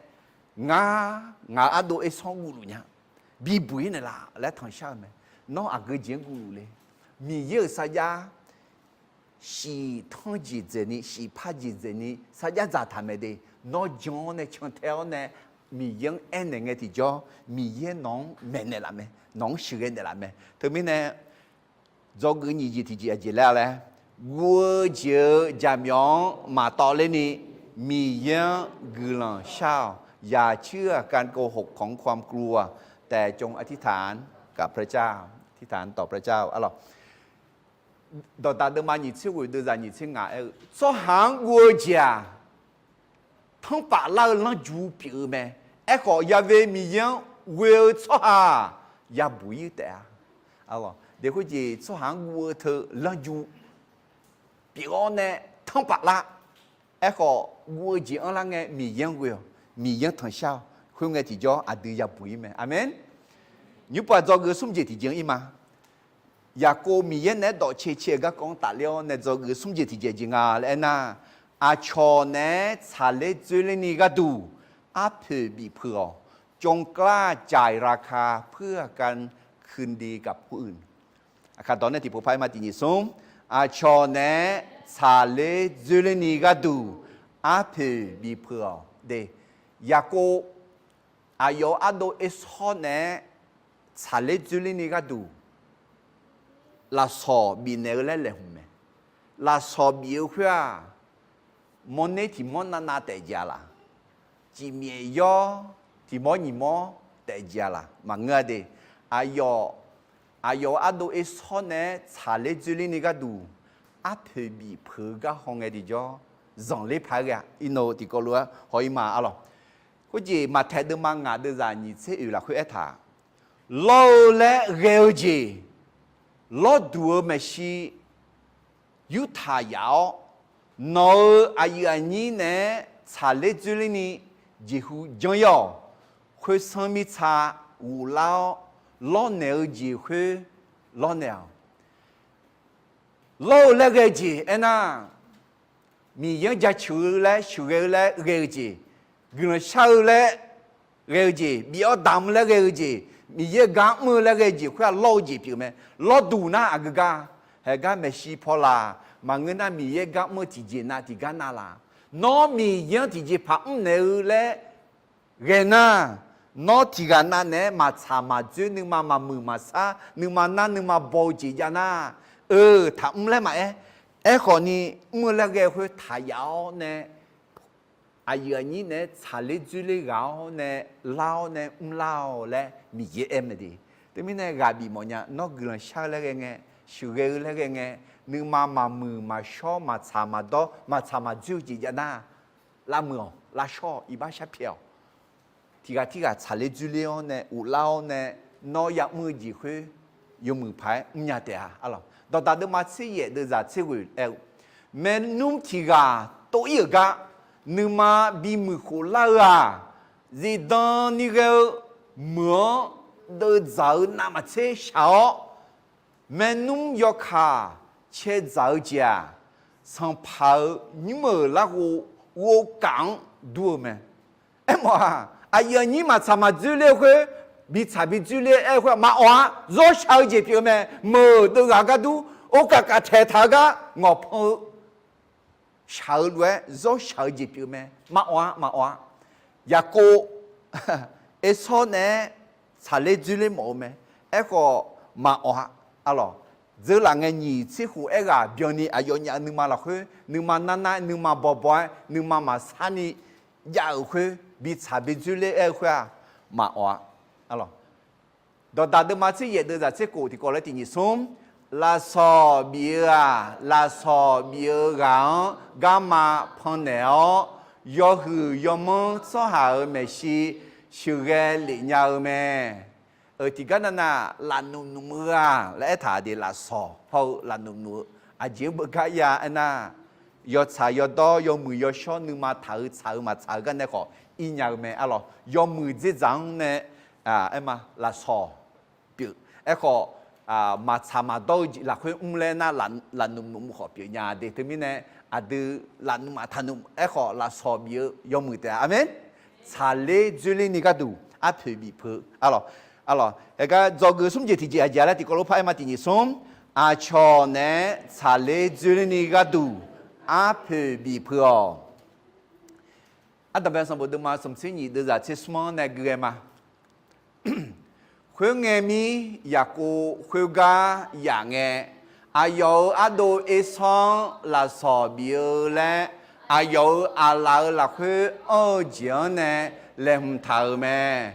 ngar, ngaq ardov ersanr guvluf nya, bibuq-ir naeqlaf laer tanqshar-eu mae. Nawr aqgeu jeq-anr guvluf le. Miqyaer-euq sarjax shiq tanr jeq dzaeqni, shiq par jeq dzaeqni sarjax dzaqtaq mae de. Nawr jan-awr nae cantae-awr nae Miqyaer-anr aernaeq ngae tiqjawr, Miqyaer nawq-anr maeqnaeq laf mae, nawq-anr sheuqghae naeqlaf mae. Teumirnae dzawgeuf nyiq jeq tiqjeq aqjeq laer-a laer, guv-eu jeq-eu jaqmyawf-anr maqtawvler ni, Miqyaer-anr guiqlanq shar-awq. อย่าเชื่อการโกหกของความกลัว แต่จงอธิษฐาน กับพระเจ้า อธิษฐานต่อพระเจ้า arlawq. Dawqdaq deuvma nyiq tser ghoeq deuvzaq nyiq tser ngaq aer-eu, tsawrhaq-anr guv-eu jeq-aq, tanrpaf lar-eu lanrju pyeuf-eu mae. Aerkhawf, Ya've Miqyaer-anr ghoe-eu tsawrhaq-aq, yabuq-ir taef-a. Deq khoerjeq tsawrhaq-anr guv-eu teu lanrju pyeuf-awr nae tanrpaf lar. Aerkhawf, guv-eu jeq anrlar ngae Miqyaer-anr ghoe-awq, Miqyaer-anr tanqshar-awq. Khoerngae tiqjawr aqdui yabuq-ir mae. Aqmeq. Nymrpov-aq dzawgeuf smr jeq tiqjeq-anr ir ma. Yaqkov Miqyaer naeq-aer dawqcae cae-eu garkawv-anr tafler-awr nae dzawgeuf smr jeq tiqjeq jeq nga laer aernar, aqcawq naeq-aer tsaqler dzoerler ni gharduq arpoeq bifpeuq-awq. จงกล้าจ่ายราคาเพื่อการคืนดีกับผู้อื่น Aqkaq dawq nae tiqpov par-aer ma tiq nyiq smr. Aqcawq naeq-aer tsaqler dzoerler ni gharduq arpoeq bifpeuq-awq de. Yaqkov aqyawf-euq ardov ersawr naeq-aer tsaqler dzoerler ni gharduq lafsawq bifnaeq-eu laer laeqhmq mae. Lafsawq bif-eu khoer-aq, mawrner tiq mawr navnav taef jeq-a laq, cifmyaef yawr tiq mawr nyiq mawr taef jeq-a laq, maqngeur-a de. Aqyawf, aqyawf-euq ardov ersawr naeq-aer tsaqler dzoerler ni gharduq arpoeq bifpeuq-eu gar hawngae tiqjawr zanqler paq-aer ghae-a. Irnov tiqkawv lof-aer haw-ir ma arlawq. Khoerjeq Maqtaeq deuvma ngaq deuvzaq nyiq tser oeq lafkhoer aertaq, lawr-eu laer ghae-eu jeq lawrduq-eu maeqshi yurtaq yaf-awr, nawq-euq aqyuif aqnyir naeq-aer tsaqler dzoerler ni jeqhu janr-ir-awq. Khoersanr mirtsa ghoflar-awr, lawrnaeq-eu jeq khoer lawrnaeq-awq. Lawr-eu laer ghae-eu jeq aernar, Miqyaer-anr jaceuq-eu laer sheuqghae-eu laer ghae-eu jeq, guiqlanq shar-eu laer ghae-eu jeq, bif-awr damq-eu laer ghae-eu jeq, Miqyaer gar mr-eu laer ghae-eu jeq khoer-aq lawr-eu jeq pyeuf mae. Lawrduq nar aqgeu gar, haeq gar maeqshi paw laq, maqngeur nar Miqyaer gar mr-eu tiqjeq nav tiqgar nav laq. Nawr Miqyaer-anr tiqjeqpaq mrnaeq-eu laer ghae nar, nawr tiqghaq nav naeq-aer maqtsaq maqdzoer, nuima maqmuiq maqsar, nuima nar nuima baw-eu jeq jav nar, eu, taqmr laer maqaer. Aerkhawf ni, mr-eu laer ghae khoer taqyaf-awr nae, aqyuif aqnyir naeq-aer tsaqler dzoerler ghaq-awr nae, lar-awr nae mrlar-awq laer Miqyaer aer mae de. Teumirnae ghaq bif mawfnya, nawr guiqlanq shar-eu laer ghae ngae, sheuqghae-eu laer ghae ngae, nuima maqmuiq maqshawr maqtsaq maqdawr maqtsaq maqdzoer-eu jeq jav nar, lavmuiq-awq, lavshawr-awq, iqbax sharpyaeq-awq. Tiqghaq tirghaq tsaqler dzoerler-awr nae, ghoflar-awr nae, nawr ya'mr-eu jeq khoer yawmuiq paq-aer mrnya taef-a. Dawqdaq deuvma tser yaef deuvzaq tser ghoeq aer-eu, maernmr tiqghaq tov-ir-euq gar nuima bimuiq khof lar-eu-aq, zifdan ni ghae-eu meuq-anr deuvdzaq-eu navmaqtser shaq-awr, maernmr yawkaq caedzaq-eu jeq-aq, sanqpaq-euq nymr-euq larghov ghovkaf-anr dur-eu mae. Aermawf-aq, aqyuif aqnyir maqtsaq maqdzoerler-eu khoer, bitsaq bidzoerler-aer khoer-aq maqawf-a. Zawrshaq-eu jeq pyeuf-eu mae. Meuq deuvghaq-eu gar dur, orkaf kaf taeqtaq-eu gar ngawqpan-eu shaq-eu lof-aer zawrshaq-eu jeq pyeuf-eu mae. Maqawf-a, maqawf-a. Yaqkov Ersawr naeq-aer tsaqler dzoerler mawf-eu mae. Aerkhawf maqawf-a. Arlawq, dzeurlaf ngae nyiq tser khof aerghaq byanni aqyawfnyaf-eu nuima lafkhoer, nuima narnar-aer, nuima bawbaw-aer, nuima maqsarni jav-euq khoer, bitsaq bidzoerler-aer-eu khoer-aq, maqawf-a. Arlawq, dawqdaq deuvma tser yaef deuvzaq tser khof tiqkawv laer tiq nyiq smr, lafsawq bif-eu-aq, lafsawq bif-eu ghaq-anr garma pannaeq-awr, yawhuiq yawmanr tsawrhaq-euq maeqshi sheuqghae lef nya-eu mae. Euq tiqgar navnav lafnmq nmq-eu-aq laer aertaq de, lafsawq hawr-eu lafnmq nmq-eu aqjeq-anr beugar ir-a aernar, yawtsaq yawdawr yawmuiq yawshawr nuima taq-eu tsaq-eu maqtsaq-eu gar nae khawf ir nya-eu mae. Arlawq, yawmuiq dzerdzaq-anr nae aerma lafsawq pyeuf. Aerkhawf, maqtsaq maqdawr-eu jeq lafkhoer mr laer nar, lafnmq nmq khawf pyeuf nya de. Teumirnae aqdui lafnmq aqtaq nmq aerkhawf lafsawq bif-eu yawmuiq taef-a. Aqmeq. Tsaqler dzoerler ni gharduq arpoeq bif peuq. Arlawq, arlawq, aergar dzawgeuf smr jeq tiqjeq aqjeq laer tiqkawv lof par aerma tiq nyiq smr, aqcawq naeq-aer tsaqler dzoerler ni gharduq arpoeq bif peuq-awq. Ardanqbae sanqbof deuvma smq tser nyiq deuvzaq tser smr-anr nae gui ghae ma. Khoerngae mir, Yaqkov khoergar yaf ngae, aqyawf-euq ardov Ersawr-anr lafsawq bif-eu laer, aqyawf-euq aqlaf-euq lafkhoer anr-eu jeq-anr nae laeqhmq taq-euq mae.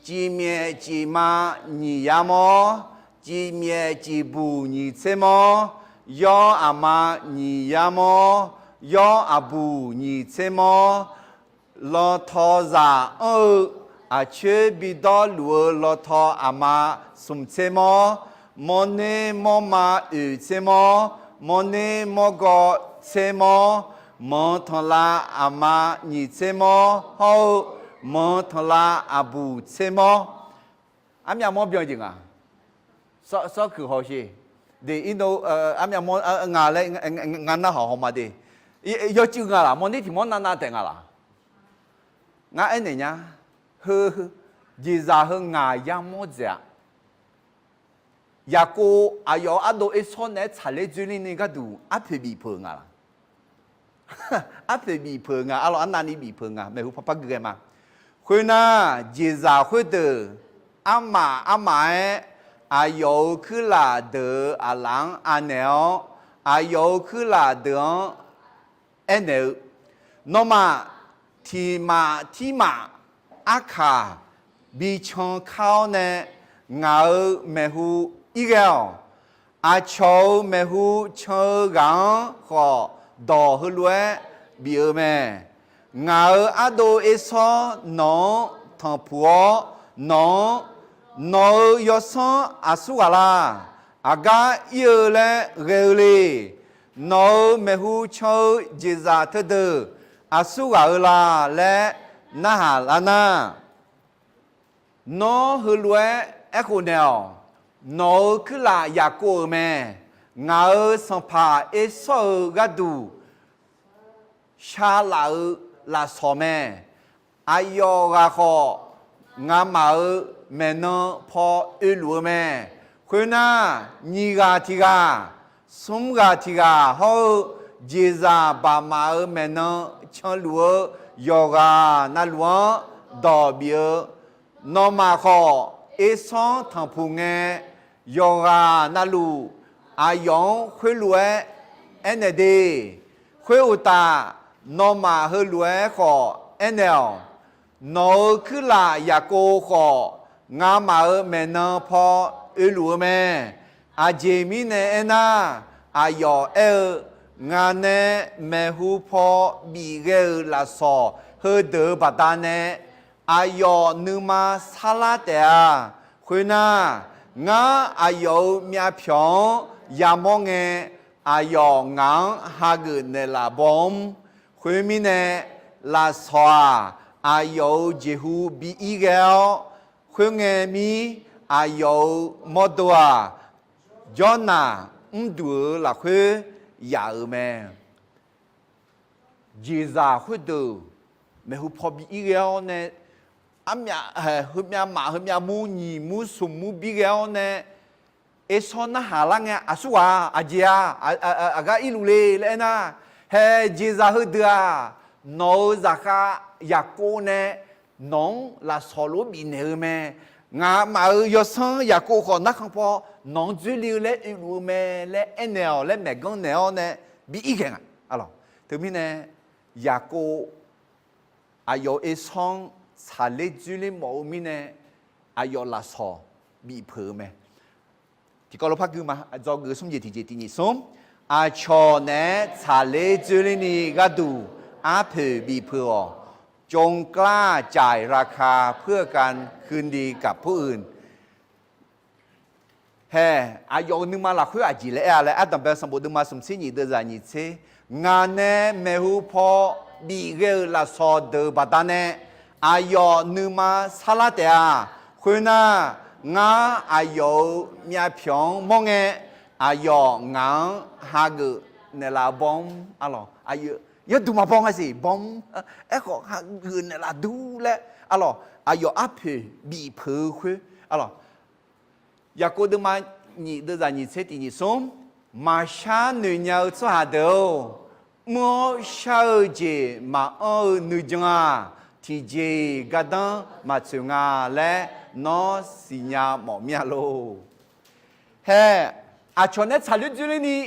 Cifmyaef cifma nyiq yar mawr, cifmyaef cifbuq nyiq tser mawr, yawr aqma nyiq yar mawr, yawr aqbuq nyiq tser mawr, lawtaw zaq anr-eu aqcoer bidawr luf-eu lawtaw aqma smq tser mawr, mawrner mawrma oeq tser mawr, mawrner mawrgawv tser mawr, manq tanqlav aqma nyiq tser mawr hawr-eu manq tanqlav aqbuq tser mawr. Armyav mawr byan jeq nga. Sawr kuiq haw she. De, armyav mawr nga laer nga nar hawq haw ma de. Yawcuiv nga laq, mawrner tiq mawr navnav taef nga laq. Ngar aernaeq nya. Heu, jeqzaq heu ngaq yar mawr dzaeq-a. Yaqkov aqyawf-euq ardov Ersawr naeq-aer tsaqler dzoerler ni gharduq arpoeq bif peuq nga laq. Arpoeq bif peuq nga, arlawq arnavni bif peuq nga, maeqhu parpar gui ghae ma. Khoernar, jeqzaq khoerdeuq armaf armaf-aer aqyawf-euq kuirlaf deuq-euq aqlaf-anr anaeq-awr, aqyawf-euq kuirlaf deuq-anr aernaeq-eu, Nawmaf tiq maf tir maf arkaq bican kar-awr nae ngaq-euq maeqhu ir ghae-awq. Aqcawq-euq maeqhu can-eu ghaq-anr khawf dawq heulof-aer bif-eu mae. Ngaq-euq ardov Ersawr nawq-anr tanqpuq-awr, nawq-anr, nawq-euq yawsanr aqsur ghaq la? Aqgar ir-eu laer ghae-eu le? Nawq-euq maeqhu can-eu jeqzaq teudeuq aqsur ghaq-eu la laer narhaq lar nar, nawr heulof-aer aerkhof naeq-awq. Nawq-euq kuirlaf Yaqkov-euq mae. Ngaq-euq sanqpaq Ersawr-euq gharduq sharlaf-eu lafsawq mae. Aqyawf ghaq khawf, ngamaf-euq maeqnan paw oeluf-eu mae. Khoernar, nyiq ghaq tiq ghaq, smr ghaq tiq ghaq hawr-eu jeqzaq baqmaf-euq maeqnan canluf-eu yawqghaq navluf-anr dawq bif-eu, nawmaf khawf Ersawr-anr tanqpuq ngae, yawqghaq navluf aqyawf-anr khoerlof-aer aernaeq de. Khoeruqtaf, nawmaf heulof-aer khawf aernaeq-awq. Nawq-euq kuirlaf Yaqkov khawf, ngamaf-euq maeqnan paw oeluf-eu mae. Aqjeq mirnae aernar, aqyawf aer-eu, ngaq nae maeqhu paw bif ghae-euq lafsawq heudeuq-euq baqdanae aqyawf nuima sarlar taef-a. Khoernar, ngar aqyawf-euq myavpyawq-anr yamawr ngae, aqyawf ngaq-anr hageuf naeqlaf baw-anr. Khoermirnae, lafsawq-aq, aqyawf-euq jeqhu bi ir ghae-awr, khoerngae mir aqyawf-euq mawrdo-aq, Jawrnaq mrduq-euq lafkhoer yaf-euq mae. Jeqzaq khoerdeuq maeqhu paw bi ir ghae-awr nae, armyaf, heumyav maf heumyav mur nyiq mur smq mur bi ghae-awr nae, Ersawr narhaq lar ngae, aqsurghaq aqjeq-a, aqgar irluf le laer aernar, hae jeqzaq heudeuq-aq, nawq-euq zaqkhav Yaqkov nae nawq-anr lafsawq lof-aer bifnaeq-eu mae. Ngaqmaf-euq yawsanr Yaqkov khawf narkhan paw nawq-anr dzoerle-eu laer oeluf-eu mae laer aernaeq-awq laer maeqganr naeq-awr nae bi ir ghae nga. Teumirnae, Yaqkov aqyawf-euq Ersawr-anr tsaqler dzoerler mawf-eu mirnae, aqyawf lafsawq bifpeuq-eu mae. Tiqkawv lof par gui ma, dzawgeuf smr jeq tiqjeq tiq nyiq smr. Aqcawq naeq-aer tsaqler dzoerlerni gharduq arpoeq bifpeuq-awq. จงกล้าจ่ายราคาเพื่อการคืนดีกับผู้อื่น Hae, aqyawf-euq nuima lafkhoer aqjeq laer aer-a laer, Ardanqbae sanqbof deuvma smq tser nyiq deuvzaq nyiq tser, ngaq nae maeqhu paw bif ghae-euq lafsawq deuq baqdanae, aqyawf nuima sarlar taef-a. Khoernar, ngar aqyawf-euq myavpyawq-anr mawr ngae, aqyawf ngaq-anr hageuf naeqlaf baw-anr arlawq. Yawduq maqbaw nga siq baw-anr, aerkhawf hageuf naeqlaf dur laer arlawq. Aqyawf arpoeq bifpeuq-eu khoer arlawq. Yaqkov deuvma nyiq deuvzaq nyiq tser tiq nyiq smr, maqshar noeq nya-eu tsawrhaq deuq-or, mr-awr shar-eu jeq maqanr-eu nuijan-aq, tiqjeq-iq gardanr maqtsoeq nga laer nawr siqnya mawf mir-a lor. Hae, aqcawq nae tsaqler dzoerlerni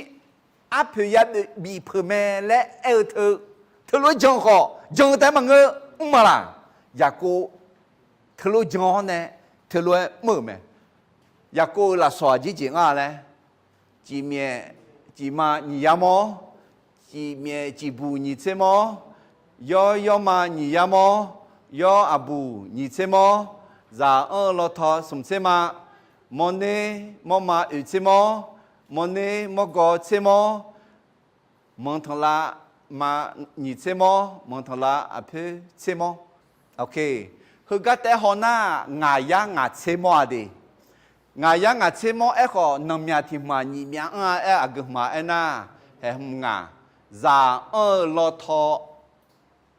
arpoeq ya bifpeuq mae laer aer-eu teu, teulof-aer jan khawf jan-eu taef-aer maqngeur, mr ma laq. Yaqkov teulof-aer jan-awr nae teulof-aer mr-euq mae. Yaqkov-euq lafsawq aqjeq jeq ngar laer, ciqmyaef ciqma nyiq yar mawr, ciqmyaef ciqbuq nyiq tser mawr, yawr yawrma nyiq yar mawr, yawr aqbuq nyiq tser mawr, zaq anr-eu lawtaw smq tser ma, mawrner mawrma oeq tser mawr, mawrner mawrgaw tser mawr, manqtanqlav ma nyiq tser mawr, manqtanqlav aqpoer tser mawr. Heugar taef-aer haw nar, ngaq yar ngaq tser mawr-a de. Ngaq yar ngaq tser mawr aerkhawf, nanqmyaq tiq hmq-aq nyiq myav anr-a aer, aqgeu hmq-a aernar, haeq hmq ngaq, zaq anr-eu lawtaw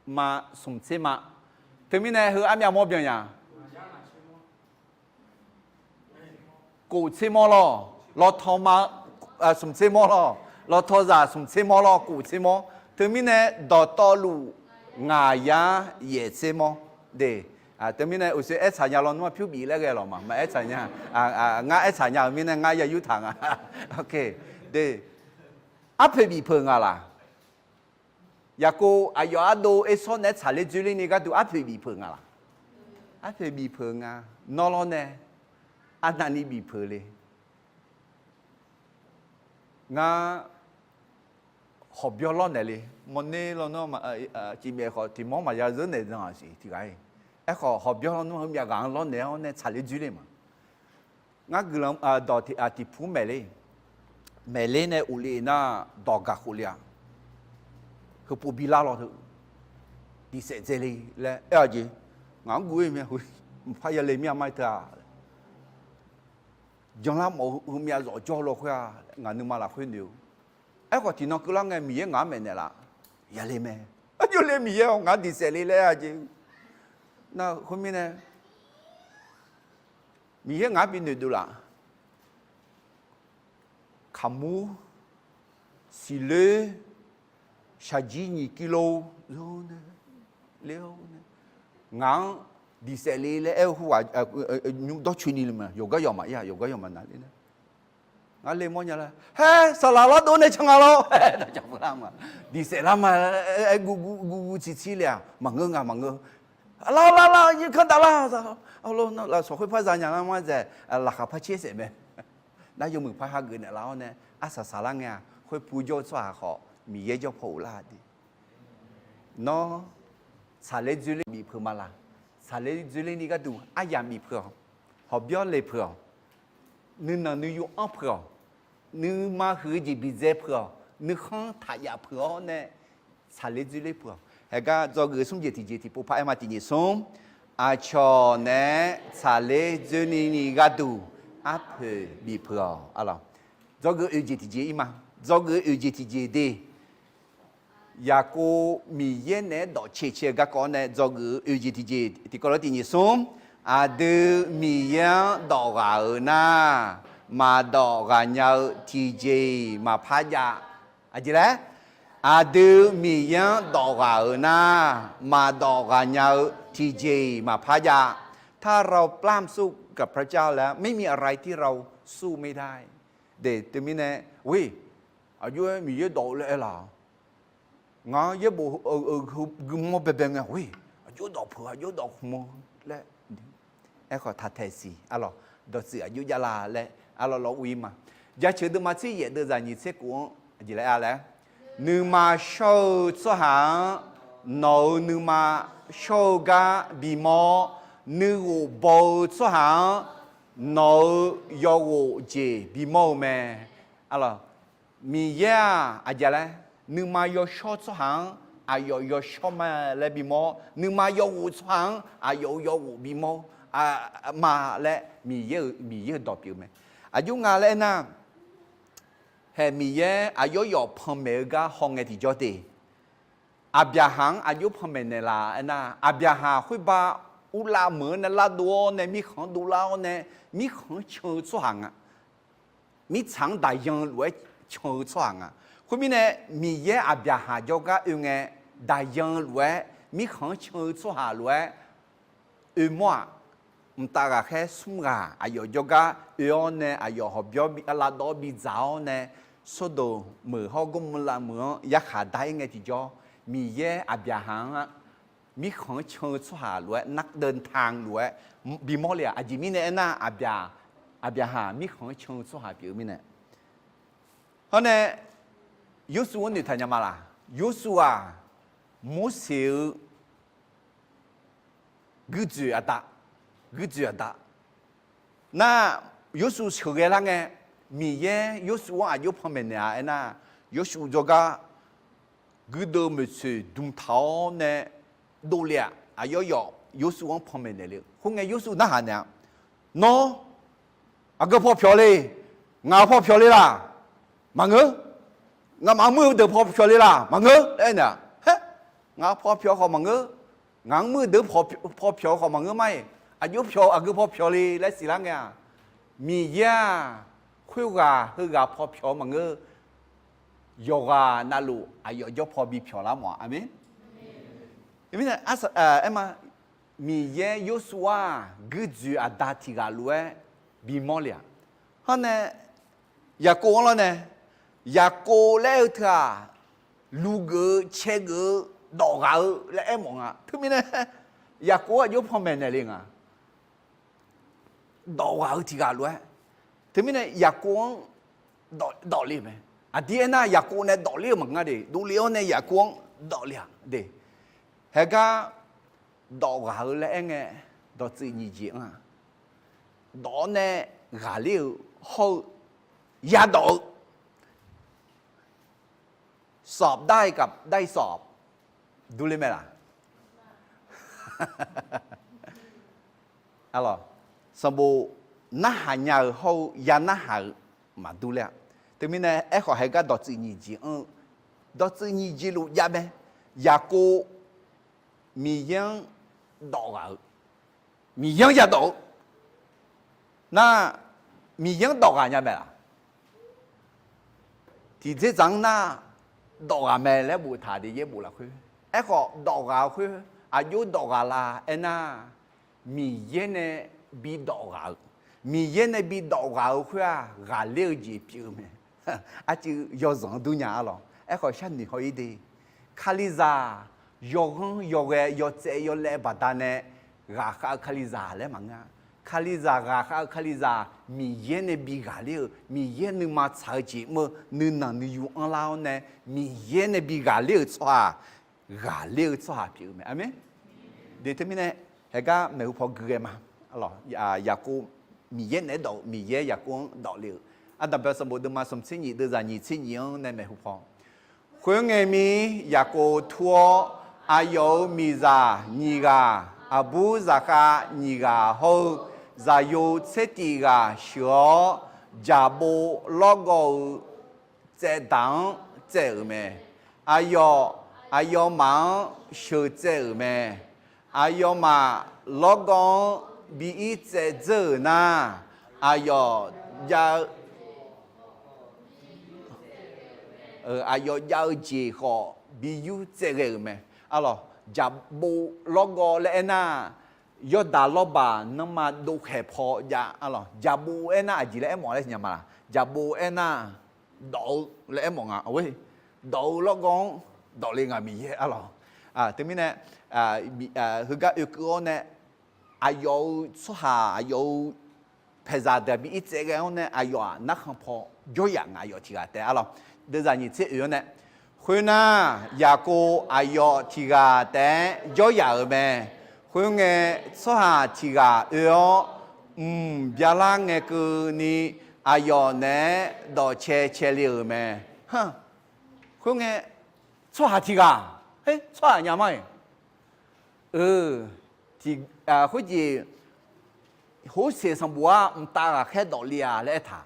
ma smq tser ma. Teumirnae heu armyav mawr byan nya. Kof tser mawr lawr, lawtaw ma, smq tser mawr lawr, lawtaw zaq smq tser mawr lawr, kof tser mawr. Teumirnae dawqtawvluf ngaq yar yaef tser mawr de. Teumirnae uqshoe aertsaq nya lawnmr-aq pyur bif laer ghae lawq ma, maqaer tsaq nya. Ngar aertsaq nya-euq mirnae ngar ya yurtaq nga. De, arpoeq bifpeuq nga laq. Yaqkov aqyawf ardov Ersawr naeq-aer tsaqler dzoerlerni gharduq arpoeq bifpeuq nga laq. Arpoeq bifpeuq nga. Nawr lawr nae arnavni bifpeuq le. Ngar hawqbyawr lawrnaeq le. Mawrner lawnmr, ciqmyaef khawf tiq mawr maqya zeur naeq zanq-aq siq tiq ghaq-iq. Aerkhawf hawqbyawr lawnmr heumyav ghaq-anr lawrnaeq-awr nae tsaqler dzoerler ma. Ngar guiqlanq dawq tiq pur maeqler, maeqler nae uvle nar dawq gaq khofle-a. Heupov bilar lawr teu. diqsaef dzae le laer aer-a jeq. Ngaq-anr guv-ir mae, mqpar yale mir-a ma-ir teu-aq. Janlar mawf-eu heumyav zawf jawr law khoer-a, ngaq nuima lafkhoer noeq-eu. Aerkhawf tiqnan keuvlar ngae Miqyaer ngaq-anr maeqnaeq laf, yale mae. Aqjox le Miqyaer-awq, ngaq-anr diqsaef le laer aer-a jeq. Nar khoermirnae, Miqyaer ngaq-anr binoeq dov laf. Kaqmur, siqloer, shaqjir nyiq kilo, ngaq-anr diqsaef le laer aer-eu khoerghaq nymr dawrcoeni le ma, yawqgar yawq maqir-a, yawqgar yawq maqnaq ler nar. Ngar le mawrnya lar, haer, saqlaq lardov nae can nga lawr, diqsaef lar ma, aer guv guv guv guv ciqcir le-aq maqngeur nga maqngeur. Lar lar lar, yirkanr dav lar, lafsawq khoer par zanya lar ma dzaeq, laqkhaq par caer saef mae. Nar yawmuiq par hageuf naeqlaf-awr nae arsaq saqlar ngae-aq, khoer pu jawr-eu tsawrhaq khawf Miqyaer jawr paw ghoflar de. Nawr tsaqler dzoerler bif peuq ma laq? Tsaqler dzoerler ni gharduq aryamq bif peuq-awq. Hawqbyawr le peuq-awq. Nuinanq nuiyu anr peuq-awq. Nuima huiq-eu jeq bidzae peuq-awq. Nuikhanr taqyaf peuq-awr nae tsaqler dzoerler peuq-awq. Haegar dzawgeuf smr jeq tiqjeq tiqpov par aer ma. Tiqnyif smr, aqcawq naeq-aer tsaqler dzoerler ni gharduq arpoeq bif peuq-awq. Dzawgeuf oeq jeq tiqjeq ir ma. Dzawgeuf oeq jeq tiqjeq de. Yaqkov Miqyaer naeq-aer dawf cae cae-eu garkawv-awr nae dzawgeuf-eu oeq jeq tiqjeq tiqkawv lof tiqnyif smr, aqdui Miqyaer-anr dawf ghaq-euq nar, maqdawf ghaq nya-eu tiqjeq-iq maqpar jav. Aqjeq laer? Aqdui Miqyaer-anr dawf ghaq-euq nar, maqdawf ghaq nya-eu tiqjeq-iq maqpar jav. ถ้าเราปล้ำสู้กับพระเจ้าแล้ว ไม่มีอะไรที่เราสู้ไม่ได้ de. Teumirnae, aqjox-aer Miqyaer dawf-eu laer aer laq? Ngar yaerbof guimawr baebae ngae, aqjox dawf peuq, aqjox dawf khmq-eu laer. Aerkhawf taq taeq siq, arlawq, dawqtsuif aqjox javlar laer arlawq lawr ur-ir ma. Jaceuq deuvma tser yaef deuvzaq nyiq tser kof-anr aqjeq laer aer laer, nuima shawr-eu tsawrhaq-anr nawq-euq nuima shawr-eu gar bimawr-awr, nuighof baw-eu tsawrhaq-anr nawq-euq yawghof jeq bimawr-eu mae. Arlawq, Miqyaer-aq aqjeq laer, nuima yawshawr tsawrhaq-anr aqyawf yawshawr ma laer bimawr-awr, nuima yawghof tsawrhaq-anr aqyawf-euq yawghof bimawr ma laer Miqyaer-euq, Miqyaer-euq dawq pyeuf mae. Aqjox nga laer aernar, haeq Miqyaer aqyawf yawf panmaeq-eu gar hawngae tiqjawr te. Aqbyaqhaq-anr aqjox panmaeq naeqlaf aernar, Aqbyaqhaq khoerba uvlav meuq-anr nae lavdov-awr nae, mirkhanq-anr dovlar-awr nae, mirkhanq-anr can-eu tsawrhaq nga. Mirtsaq-anr daqyan lof-aer can-eu tsawrhaq nga. Khoermirnae, Miqyaer Aqbyaqhaq jawrgar oe ngae, daqyan lof-aer mirkhanq-anr can-eu tsawrhaq lof-aer oe mawr-aq, mqtav ghaqkhaer smr ghaq aqyawf jawrgar oe-awr nae, aqyawf hawqbyawr lavdawv-awr bidzaq-awr nae, Sordoq meuq hawr Gawrmawrlav meuq-anr yarkhaq dar-ir ngae tiqjawr, Miqyaer Aqbyaqhaq-anr mirkhanq-anr can-eu tsawrhaq lof-aer, nardantan lof-aer bimawr le-aq. Aqjeq mirnae aernar, Aqbyaqhaq mirkhanq-anr can-eu tsawrhaq pyeuf-eu mirnae. Hawr nae, Yorsuv-anr noeqtaq nya ma laq? Yorsuv-aq, Morseq-eu guirdzoeq aqda, guirdzoeq aqda. Nar, Yorsuv sheuqghae lar ngae, Miqyaer Yorsuv-anr aqjox panmaeq naeq-a aernar, Yorsuv jawrgar guirdeuv maeqtsoeq dmqtaq-awr nae dovle-aq, aqyawf yawf Yorsuv-anr panmaeq naeq le-eu. Khoerngae Yorsuv narhaq naeq-a, Nawr aqgeu paw pyawq le? Ngaq-euq paw pyawq le laq? Maqngeur. Nga'maf muir-eu deuq paw pyawq le laq? Maqngeur laer aernaeq-a. Haer, ngaq-euq paw pyawq khawf maqngeur. Ngaq-anr muir-eu deuq paw pyawq khawf maqngeur ma-iq, aqjox pyawq, aqgeu paw pyawq le laer siqlar ngae-aq, Miqyaer-aq, khoerghaq heughaq paw pyawq-eu maqngeur. Yawqghaq navluf aqyawf jawr paw bi pyawq lar mawf-a. Aqmeq. Aerma, Miqyaer Yorsuv-aq guirdzoeq aqda tiq ghaq lof-aer bimawr le-aq. Hawr nae, Yaqkov-anr lawr nae, Yaqkov laer-eu teu-aq, lugeuf-eu caegeuf-eu dawf ghaq-eu laer aermawf nga. Teumirnae, Yaqkov-anr aqjox panmaeq naeq le nga. Dawf ghaq-eu tiq ghaq lof-aer. Teumirnae Yaqkov-anr dawf le-eu mae. Aqdir aernar, Yaqkov nae dawf ler-eu maqngeur de. Dovle-awr nae Yaqkov-anr dawf le-aq de. Haegar dawf ghaq-eu laer aerngae, dawqtsuif nyiq jeq-anr-aq, dawf-awr nae ghaqler-eu hawr-eu yadawf-eu สอบได้กับได้สอบ durler mae laq? Arlawq, sanqbof narhaq nya-euq hawr-eu ya narhaq-euq maqdur ler-a. Teumirnae aerkhawf haegar dawqtsuif nyiq jeq anr-eu, dawqtsuif nyiq jeq luf jav mae. Yaqkov Miqyaer-anr dawf ghaq-eu, Miqyaer-anr yadawf-eu nar, Miqyaer-anr dawf ghaq nya mae laq? Tiqdzerdzaq-anr nar, dawf ghaq mae laer boftaq de yaerbof lafkhoer. Aerkhawf dawf ghaq-eu khoer, aqjox dawf ghaq la aernar, Miqyaer nae bidawf ghaq-eu, Miqyaer nae bidawf ghaq-eu khoer-aq, ghaqler-eu jeq pyeuf-eu mae. Arcuiv yawzanq-anr durnya arlawq. Aerkhawf sharnoeq haw-ir de. Kalizaq yawghanr yawghae yawtsaev yawlaev baqdanae ghaqkhav-eu Kalizaq laer maqngeur-a. Kalizaq ghaqkhav-eu Kalizaq, Miqyaer nae bi ghaqler-eu, Miqyaer nuima tsaq-eu jeq mr-eu nuinanq nuiyu anrlar-awr nae, Miqyaer nae bi ghaqler-euq tsawrhaq, ghaqler-eu tsawrhaq pyeuf-eu mae. Aqmeq. De teumirnae, haegar maeqhu paw gui ghae ma. Yaqkov Miqyaer naeq-aer dawf-eu, Miqyaer Yaqkov-anr dawf le-euq. Ardanqbae sanqbof deuvma smq tser nyiq deuvzaq nyiq tser nyiq-anr nae maeqhu paw. Khoerngae mir Yaqkov tur-awr, aqyawf-euq miqzaq nyiq ghaq, aqbur zaqkhav nyiq ghaq hawr-eu zaqyo tser tif ghaq sheuq-awr, jaqbov lawrgawv-eu tsaevdaq-anr tsaev-euq mae. Aqyawf, aqyawfmaf-anr sheuqtsaev-euq mae. Aqyawfmaf lawrgawv-anr bi ir tsaev dzeur-euq nar, aqyawf jav-eu, aqyawf jav-eu jeq khawf bi yur tsaev ghae-euq mae. Arlawq, jaqbov lawrgawv laer aernar, yawrdaq lawrbaq nanrma dovkhaeq paw jav. Arlawq, jaqbov aernar aqjeq laer aermawf laer siqnya ma laq? Jaqbov aernar, dawf-eu laer aermawf nga. Dawf-eu lawrgawv-anr dawf le nga Miqyaer arlawq. Teumirnae, heugar oekeuv-awr nae, aqyawf-euq tsawrhaq, aqyawf-euq paeqzaq deuq-aq bi ir tsaev ghae-awr nae, aqyawf-aq narkhan paw jawryaf nga, aqyawf tiq ghaq taef arlawq. Deuvzaq nyiq tser oe-awr nae, khoernar, Yaqkov aqyawf tiq ghaq taef-aer jawryaf-euq mae. Khoerngae, tsawrhaq tiq ghaq oe-awr, mq byalar ngae keuvni aqyawf naeq-aer dawqcae cae le-euq mae. Khoerngae, tsawrhaq tiq ghaq, tsawrhaq nya ma-iq, khoerjeq, horseq sanqbof-ar mqtav ghaqkhaer dawf le-a laer aertaq.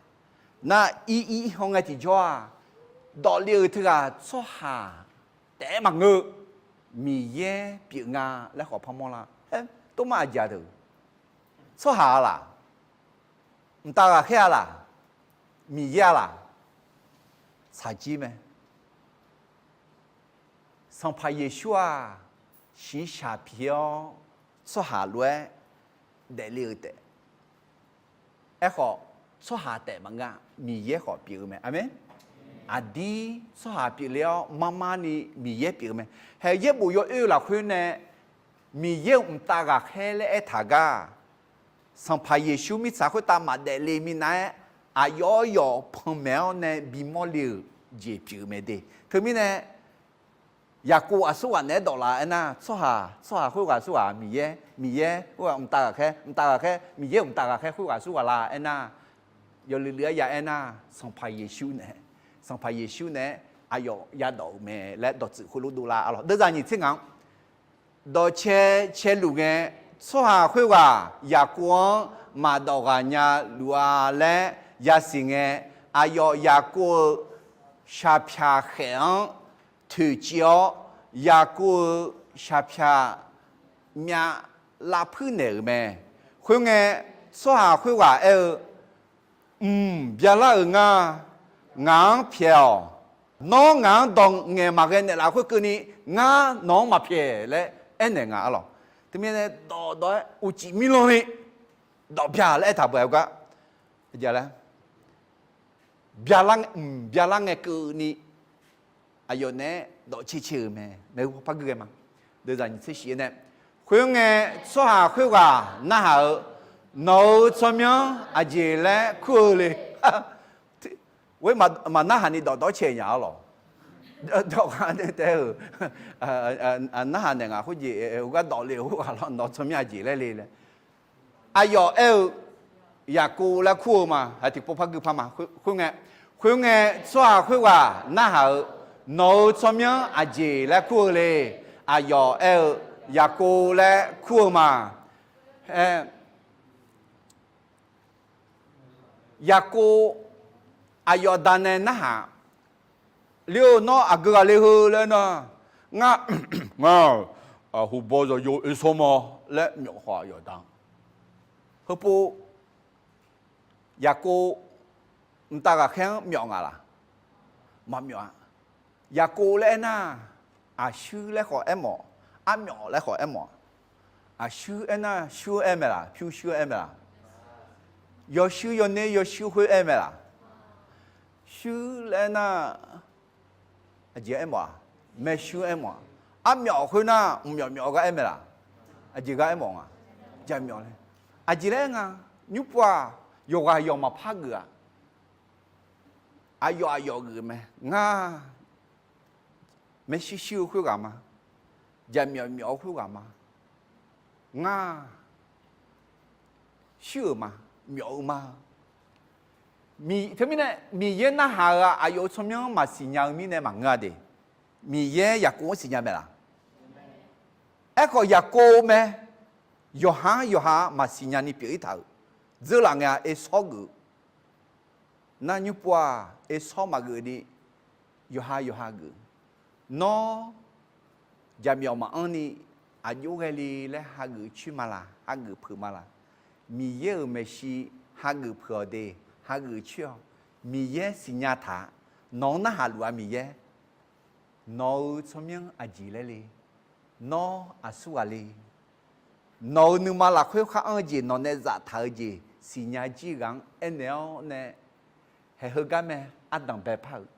Nar ir ir haw ngae tiqjawr-aq, dawf le-euq teughaq tsawrhaq taef-aer maqngeur-eu, Miqyaer pyeuf nga laer khawf par mawrlar. Aer, tomar aqjeq-a deuq, tsawrhaq-a laq? Mqtav ghaqkhaer-a laq? Miqyaer-a laq? Tsaqjir mae. Sanqpaq Yeqsur-aq, shiqshaq pi-awr tsawrhaq lof-aer daefle-eu taef. Aerkhawf, tsawrhaq taef maqngeur-a, Miqyaer khawf pyeuf-eu mae. Aqmeq. Aqdir tsawrhaq pyeufle-awr marmarni Miqyaer pyeuf-eu mae. Haeq yaerbof yawoer-eu lafkhoer nae Miqyaer-euq mqtav ghaqkhaer laer aertaq gar, Sanqpaq Yeqsur mirtsaq khoertav maqdaefle minav-aer, aqyawf yawf panmaeq-awr nae bimawr le-euq jeq pyeuf-eu mae de. Teumirnae, Yaqkov aqsurghaq naeq-aer dawflaf aernar, tsawrhaq, tsawrhaq khoerghaq aqsurghaq Miqyaer, Miqyaer khoerghaq mqtav ghaqkhaer, mqtav ghaqkhaer Miqyaer-euq mqtav ghaqkhaer khoerghaq aqsurghaq la aernar, yawluiv luiv-aer ya aernar, Sanqpaq Yeqsur nae, Sanqpaq Yeqsur nae-aer aqyawf yadawf-euq mae laer dawqtsuif khoerlof dovlar arlawq. Deuvzaq nyiq tser ngaq-anr dawqcae caeluf ngae, tsawrhaq khoerghaq Yaqkov-anr maqdawf ghaq nya luf-a laer yasiq ngae, aqyawf Yaqkov-euq shaqpyaq khaef-anr toeqciv-awr, Yaqkov-euq shaqpyaq myav lavpuir naeq-euq mae. Khoerngae, tsawrhaq khoerghaq aer-eu, Mq byalar-euq ngar, ngaq-anr pyaeq-awq. Nawr ngaq-anr dawq ngaeq maqghae naeqlaf khoerkeuvni, ngar nawq-anr maqpyaeq laer aernaeq nga arlawq. Teumirnae dawqdawq-aer uqcif mirlanni dawq bya laer aertaq beu-a gar. Byalar, mq byalar ngae keuvni aqyawf naeq-aer dawqcae cae-euq mae. Maeqhu par gui ghae ma. Deuvzaq nyiq tser shif-aer nae, khoerngae, tsawrhaq khoerghaq narhaq-eu, Nawq-euq tsawrmyanr aqjeq laer kur-eu le? Khoer maqnarhaq ni dawqdawq cae nya arlawq. Dawqghaq nae taef-euq narhaq naeq ngaq khoerjeq, gar dawq le-euq khoerghaq lawr, nawq-euq tsawrmyanr aqjeq laer le laer. Aqyawf aer-eu, Yaqkov laer kur-eu ma. Haq tiqpov par gui par ma. Khoerngae, khoerngae tsawrhaq khoerghaq narhaq-eu, Nawq-euq tsawrmyanr aqjeq laer kur-eu le? Aqyawf aer-eu, Yaqkov laer kur-eu ma. Aer, Yaqkov aqyawf da nae narhaq ler-eu, nawr aqgeu ghaqle heu laer nar, ngar, ngar, huqbaw zawqyo oesawr ma laer myawf khawf aqyawf da. Heupov Yaqkov mqtav ghaqkhaer-anr myawf nga laq? Maqmyawf-a. Yaqkov laer aernar, aqshuir laer khawf aermawf, armyawf laer khawf aermawf-a. Aqshuir aernar shuir aer mae laq? Pyurshuir aer mae laq? Yawshuir yawner yawshuir khoer aer mae laq? Shuir laer aernar, aqjeq aermawf-a? Maershuir aermawf-a. Armyawf khoernar, mqmyawf myawf-eu gar aer mae laq? Aqjeq gar aermawf nga? Jaqmyawf laer. Aqjeq laer aer nga, nymrpov-aq, yawqghaq yawq maqpar geuf-a. Aqyawf aqyawf geuf mae. Ngar maershuir shuir-eu khoerghaq ma. Jaqmyawf myawf-eu khoerghaq ma. Ngar shuir-euq ma, myawf-eu ma. Teumirnae Miqyaer narhaq-eu-aq, aqyawf-euq tsawrmyanr-anr maqsiq nya-eu mirnae maqngeur-a de. Miqyaer Yaqkov-anr siqnya mae laq? Aerkhawf Yaqkov mae, yawqha-anr yawqha maqsiq nya ni pyeuf-ir taq-euq. Dzeurlaf ngae-a Ersawr geuf. Nar nymrpov-aq, Ersawr maqgeuf ni, yawqha yawqha geuf. Nawr jaqmyawf maqanr ni, aqjox ghae le laer hageuf coer ma laq? Hageuf peuq ma laq? Miqyaer-euq maeqshi hageuf peuq-awq de. Hageuf coer-awq. Miqyaer siqnya taq, nawq-anr narhaq luf-a Miqyaer. Nawq-euq tsawrmyanr aqjeq laer le? Nawr aqsur ghaq le? Nawq-euq nuima lafkhoer khar anr-eu jeq, nawq nae zaftaq-eu jeq siqnya jir ghaq-anr aernaeq-awr nae, haeq heugar mae, ardanq baepar-euq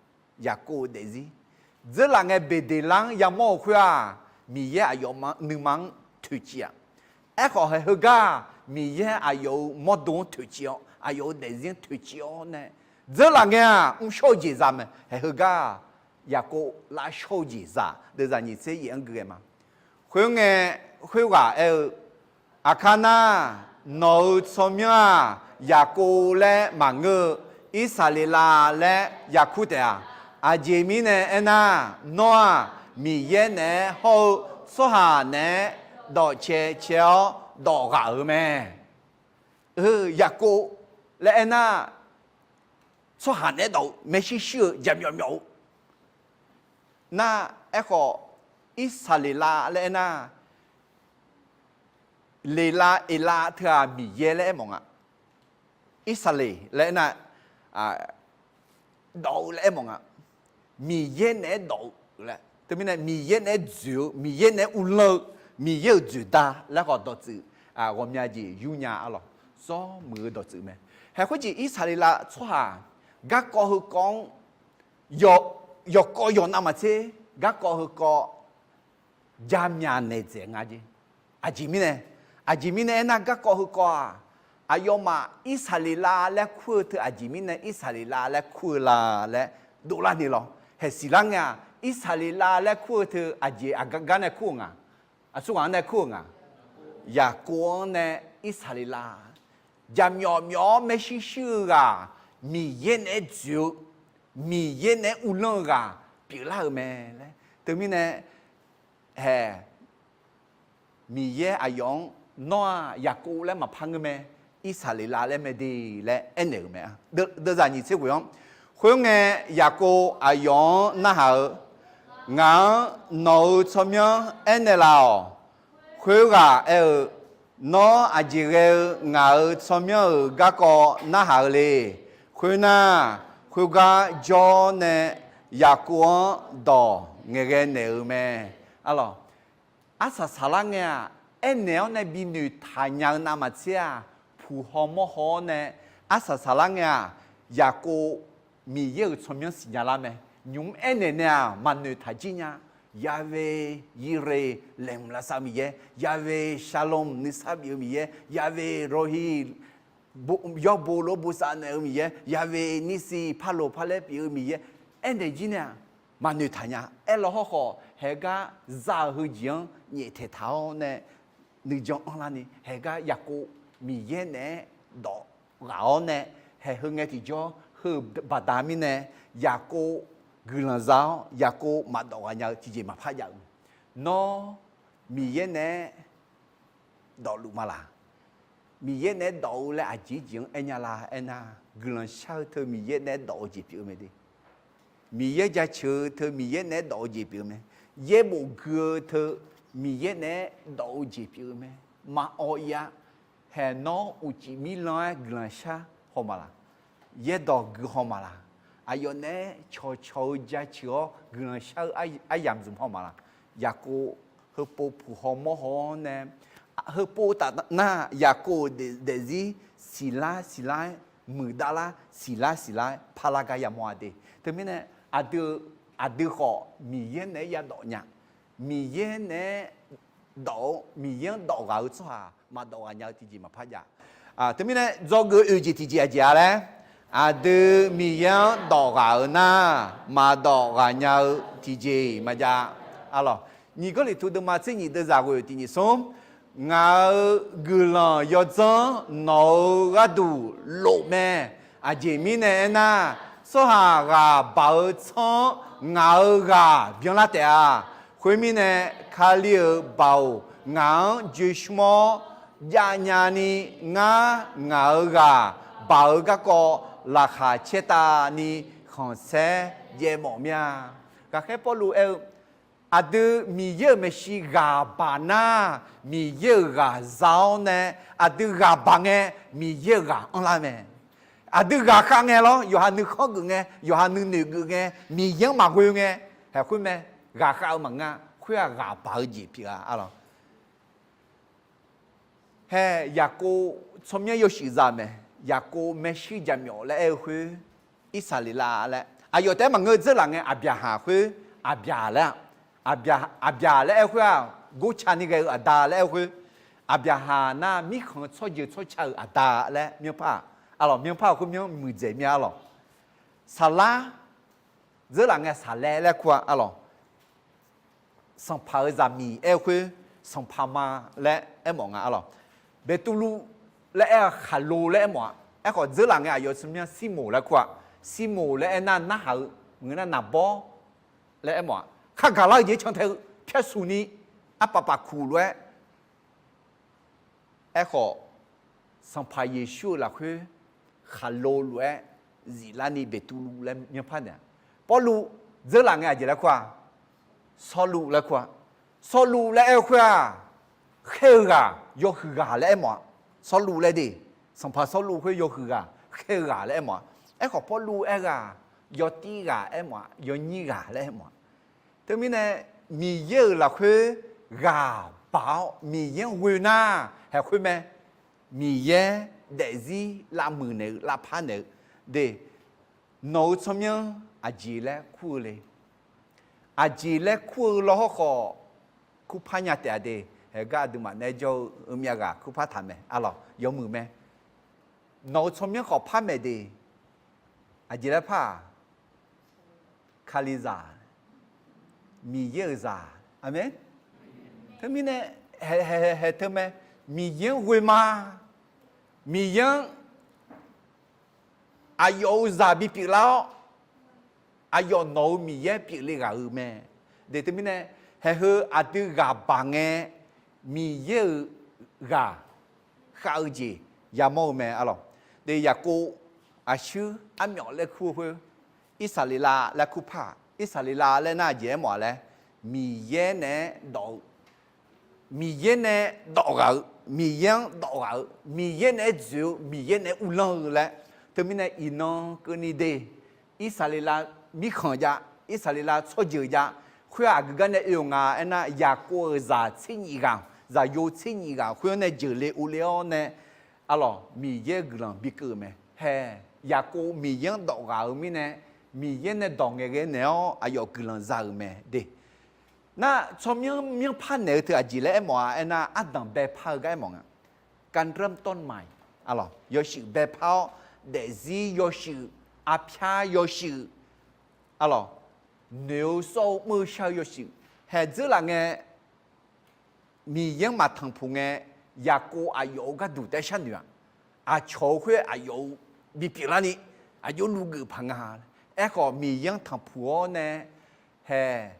Yaqkov-euq daefzir. Dzeurlaf ngae Beqdeqlar-anr yamawr-euq khoer-aq, Miqyaer aqyawf nuima-anr toeqciv-aq, aerkhawf haeq heugar-aq, Miqyaer aqyawf-euq mawrdo-anr toeqciv-awr, aqyawf-euq daefzir-anr toeqciv-awr nae, dzeurlaf ngae-aq mrshawr-eu jeq za mae. Haeq heugar-aq, Yaqkov lavshawr-eu jeq za. Deuvzaq nyiq tser yaef-anr gui ghae ma. Khoerngae, khoerghaq aer-eu, Aqkar nar, nawq-euq tsawrmyanr-aq, Yaqkov laer maqngeur-eu, Irsaqleqlav laer yakur taef-a. Aqjeq mirnae aernar, nawr-aq, Miqyaer naeq-aer hawr-eu tsawrhaq naeq-aer dawq cae cae-awr dawq ghaq-euq mae. Yaqkov laer aernar, tsawrhaq naeq-aer dawq-eu maershuir shuir-eu jaqmyawf myawf-eu nar, aerkhawf Irsaqleqlav laer aernar, Leqlav Eqlav teu-aq Miqyaer laer aermawf nga. Irsaqleqlav laer aernar, dawq-eu laer aermawf nga. Miqyaer naeq-aer dawq-eu laer, teumirnae Miqyaer naeq-aer dzoeq-eu, Miqyaer naeq-aer uvlanr-eu, Miqyaer-euq dzoeqda laer khawf dawqtsuif ghawqmya jeq yurnya-a lawq. Zawr muiq-eu dawqtsuif mae. Haeq khoerjeq Irsaqleqlav tsawrhaq garkawv heukawv-anr yawqkawv yawqnav maqtser, garkawv heukawv jaqmyaq naeqdzaeq nga jeq. Aqjeq mirnae, aqjeq mirnae aernar, garkawv heukawv-aq, aqyawfmaf Irsaqleqlav laer kur-eu teu aqjeq mirnae Irsaqleqlav laer kur-eu la laer dovlar ni lawr. Haeq siqlar ngae-aq, Irsaqleqlav laer kur-eu teu aqjeq aqgar gar nae kur-eu nga. Aqsur ghaq-anr nae kur-euq nga. Yaqkov-anr nae Irsaqleqlav, jaqmyawf myawf-awr maershuir shuir-eu ghaq, Miqyaer naeq-aer dzoeq-eu, Miqyaer naeq-aer uvlanr-eu ghaq pyeuflar-euq mae laer. Teumirnae, haeq, Miqyaer aqyawf-anr, nawr-aq Yaqkov laer maqpar ngeur mae, Irsaqleqlav laer mae de laer aernaeq-euq mae. Deuvzaq nyiq tser ghoeq-anr, khoerngae Yaqkov aqyawf-anr narhaq-eu, Ngaq-anr nawq-euq tsawrmyanr aernaeq laf-awq. Khoerghaq aer-eu, Nawr aqjeq ghae-eu ngaq-euq tsawrmyanr-euq garkawv narhaq-eu le. Khoernar, khoergar jawr nae Yaqkov-anr dawq ngaeqghae naeq-euq mae. Arlawq, arsaq saqlar ngae-aq, aernaeq-awr nae bi noeqtaq nya-eu navmaqtser-aq, puq haw mawr haw-awr nae arsaq saqlar ngae-aq, Yaqkov Miqyaer-euq tsawrmyanr siqnya lar mae. Nymq-mr aernaeq nae-aq maqnoeq taq jir nya. Yahweh Yireh, laeqhmq lavsav-eu Miqyaer, Yahweh Shalom, nuisar bif-eu Miqyaer, Yahweh Rohi, yawbo lof-aer bosav naeq-eu Miqyaer, Yahweh Nissi, parloq parlaer pyeuf-eu Miqyaer, aernaeq jir nae-aq maqnoeq taq nya. Aerlaw hawrkhawf, haegar za-euq heujeq-anr nyaeftaeq taq-awr nae nuijan anrlar ni, haegar Yaqkov Miqyaer naeq-aer dawq ghaq-awr nae, haeq heu ngae tiqjawr heu-euq baqda mirnae, Yaqkov guiqlanq za-awr, Yaqkov maqdawq ghaq nya-eu tiqjeq maqpar jav-euq. Nawr Miqyaer naeq-aer dawfluf ma laq? Miqyaer naeq-aer dawf-eu laer aqjeq jeq-anr aernya la aernar, guiqlanq shar-eu teu Miqyaer naeq-aer dawf-eu jeq pyeuf-eu mae de. Miqyaer jaceuq-eu teu Miqyaer naeq-aer dawf-eu jeq pyeuf-eu mae. Yaerbof gui-eu teu Miqyaer naeq-aer dawf-eu jeq pyeuf-eu mae. Maqawv ir-a. Haeq nawr uqcif mirlanr-aer guiqlanq shar haw ma laq? Yaerdawq gui haw ma laq? Aqyawf naeq-aer cawqcawq-eu jaceuq-awr guiqlanq shar-eu aryamq zmq haw ma laq? Yaqkov heupov puq haw mawr haw-awr nae, heupov taf nar Yaqkov-euq daefzir siqlar siqlar-aer, muiqdav lar siqlar siqlar-aer parlar gar yamawr-a de. Teumirnae aqdui, aqdui khawf Miqyaer naeq-aer yadawf nya. Miqyaer naeq-aer dawf-eu, Miqyaer-anr dawf ghaq-eu tsawrhaq maqdawf ghaq nya-eu tiqjeq maqpar jav. Teumirnae dzawgeuf oeq jeq tiqjeq aqjeq-a laer, aqdui Miqyaer-anr dawf ghaq-eu nar, maqdawf ghaq nya-eu tiqjeq maqjav. Arlawq, nyiq Gawrliqtu deuvma tser nyiq deuvzaq ghoeq tiq nyiq smr, ngaq-euq guiqlanq yawdzanr nawq-euq gharduq lof mae. Aqjeq mirnae aernar, tsawrhaq ghaq baq-eu tsanr-anr ngaq-euq ghaq byanlar taef-a. Khoermirnae, Kali-euq baoq ngaq-anr joesmr-awr javnya ni, ngar ngaq-euq ghaq baq-eu garkawv laqkhaq caertavni khanqsaer jaev mawf mir-a. Ghaqkhaer Pawrluv aer-eu, aqdui Miqyaer-euq maeqshi ghaq baq nar, Miqyaer-euq ghaq za-awr nae, aqdui ghaq baq ngae, Miqyaer-euq ghaq anrlar mae. Aqdui ghaqkhav ngae lawr, yawqha nuikhanr geuf ngae, yawqha nuinoeq geuf ngae, Miqyaer-anr maqghoe ngae, haeq khoer mae, ghaqkhav-eu maqngeur-a. Khoer-aq ghaq baq-eu jeq pyeuf-a. Arlawq, hae, Yaqkov tsawrmyanr yawshuif za mae. Yaqkov maershuir jaqmyawf laer aer-eu khoer, Irsaqleqlav laer aqyawf taef-aer maqngeur. Dzeurlaf ngae Aqbyaqhaq khoer, Aqbyaq laer-a. Aqbyaq laer aer khoer-aq, gorca ni ghae-eu aqda laer aer-eu khoer, Aqbyaqhaq nar mirkhanq tsawrjeuq tsawrca-euq aqda laer myanrpar-aq, arlawq, myanrpar-euq khoer myanr muiqdzaeq mir-a. Arlawq, Saqlar, dzeurlaf ngae Saqlaer laer kur-a. Arlawq, sanqpaq-euq zaqmiq aer-eu khoer, sanqpaq ma laer aermawf nga. Arlawq, Beqtuvluv laer aer-eu, Khaqlo laer aermawf-a. Aerkhawf dzeurlaf ngae aqyawf tsawrmyanr Sirmoq laer kur-a. Sirmoq laer aernar narhaq-eu maqngeur nar naqbawr laer aermawf-a. Khar gaqlar-eu jeq cantae-eu pyarsuq ni arpaf paf kuq lof-aer Aerkhawf, Sanqpaq Yeqsur-euq lafkhoer khaqlo lof-aer ziflarni Beqtuvluv laer myanrpar naeq-a. Pawrluv dzeurlaf ngae aqjeq laer kur-a? Sawrluv laer kur-a. Sawrluv laer aer-eu khoer-aq, khaer-eu ghaq, yawhuiq ghaq laer aermawf-a. Sawrluv laer de, Sanqpaq Sawrluv khoer yawhuiq ghaq, khaer-eu ghaq laer aermawf-a. Aerkhawf Pawrluv aer-eu ghaq, yawtir ghaq aermawf-a, yawnyir ghaq laer aermawf-a. Teumirnae Miqyaer-euq lafkhoer ghaq baq-awr Miqyaer-anr ghoe nar, haeq khoer mae. Miqyaer daefzir lavmuiq naeq-eu lavpar naeq-eu de, nawq-euq tsawrmyanr aqjeq laer kur-eu le. Aqjeq laer kur-eu lawr hawrkhawf, kurpar nya taef-a de. Haeq gar aqduimaf naeq-aer jawr-eu myav ghaq kurpar taq mae. Arlawq, yawmuiq mae. Nawq-euq tsawrmyanr khawf par maeq de. Aqjeq laer par-aq, Kalizaq, Miqyaer-euq zaq. Aqmeq. Teumirnae haeq, haeq, haeq teu mae. Miqyaer-anr ghoe ma. Miqyaer-anr aqyawf-euq zaq bipyeuf lar-awr, aqyawf nawq-euq Miqyaer pyeufle ghaq-euq mae. De teumirnae, haeq heu aqdui ghaq baq ngae, Miqyaer-euq ghaq khav-eu jeq yamawr-eu mae. Arlawq, de Yaqkov aqshuir armyawf laer kur-eu khoer, Irsaqleqlav laer kur par-aq, Irsaqleqlav laer nar aqjeq aermawf-a laer, Miqyaer naeq-aer dawf-eu Miqyaer nae dawf ghaq-eu, Miqyaer-anr dawf ghaq-eu, Miqyaer naeq-aer dzoeq-eu, Miqyaer naeq-aer uvlanr-eu laer. Teumirnae iqnan keuvni de, Irsaqleqlav mirkhanq jav, Irsaqleqlav tsawrjeuq jav, khoer-aq aqgeu gar nae oe-euq nga aernar, Yaqkov-euq zaq tser nyif ghaq, zaqyo tser nyif ghaq khoer-anr nae jeuqle ovle-awr nae, arlawq, Miqyaer-euq guiqlanq bikeuv-eu mae. Haeq, Yaqkov Miqyaer-anr dawf ghaq-euq mirnae, Miqyaer nae dawq ngaeqghae naeq-awr aqyawf guiqlanq za-euq mae de. Nar tsawrmyanr myanrpar naeq-eu teu aqjeq laer aermawf-a aernar, ardanq baepar-eu gar aermawf nga. การเริ่มต้นใหม่ arlawq, yawshuif baepar-awr, daefzir yawshuif, arpyar yawshuif, arlawq, noeq-eu sawr-eu mr-eu shar-eu yawshuif. Haeq dzeurlaf ngae, Miqyaer-anr maqtanqpuq ngae, Yaqkov aqyawf-euq gharduq taef-aer sharnoeq-aq, aqcawq-eu khoer aqyawf-euq bipyeuf larni, aqjox luvgeuf paq nga. Aerkhawf Miqyaer-anr tanqpuq-awr nae, haeq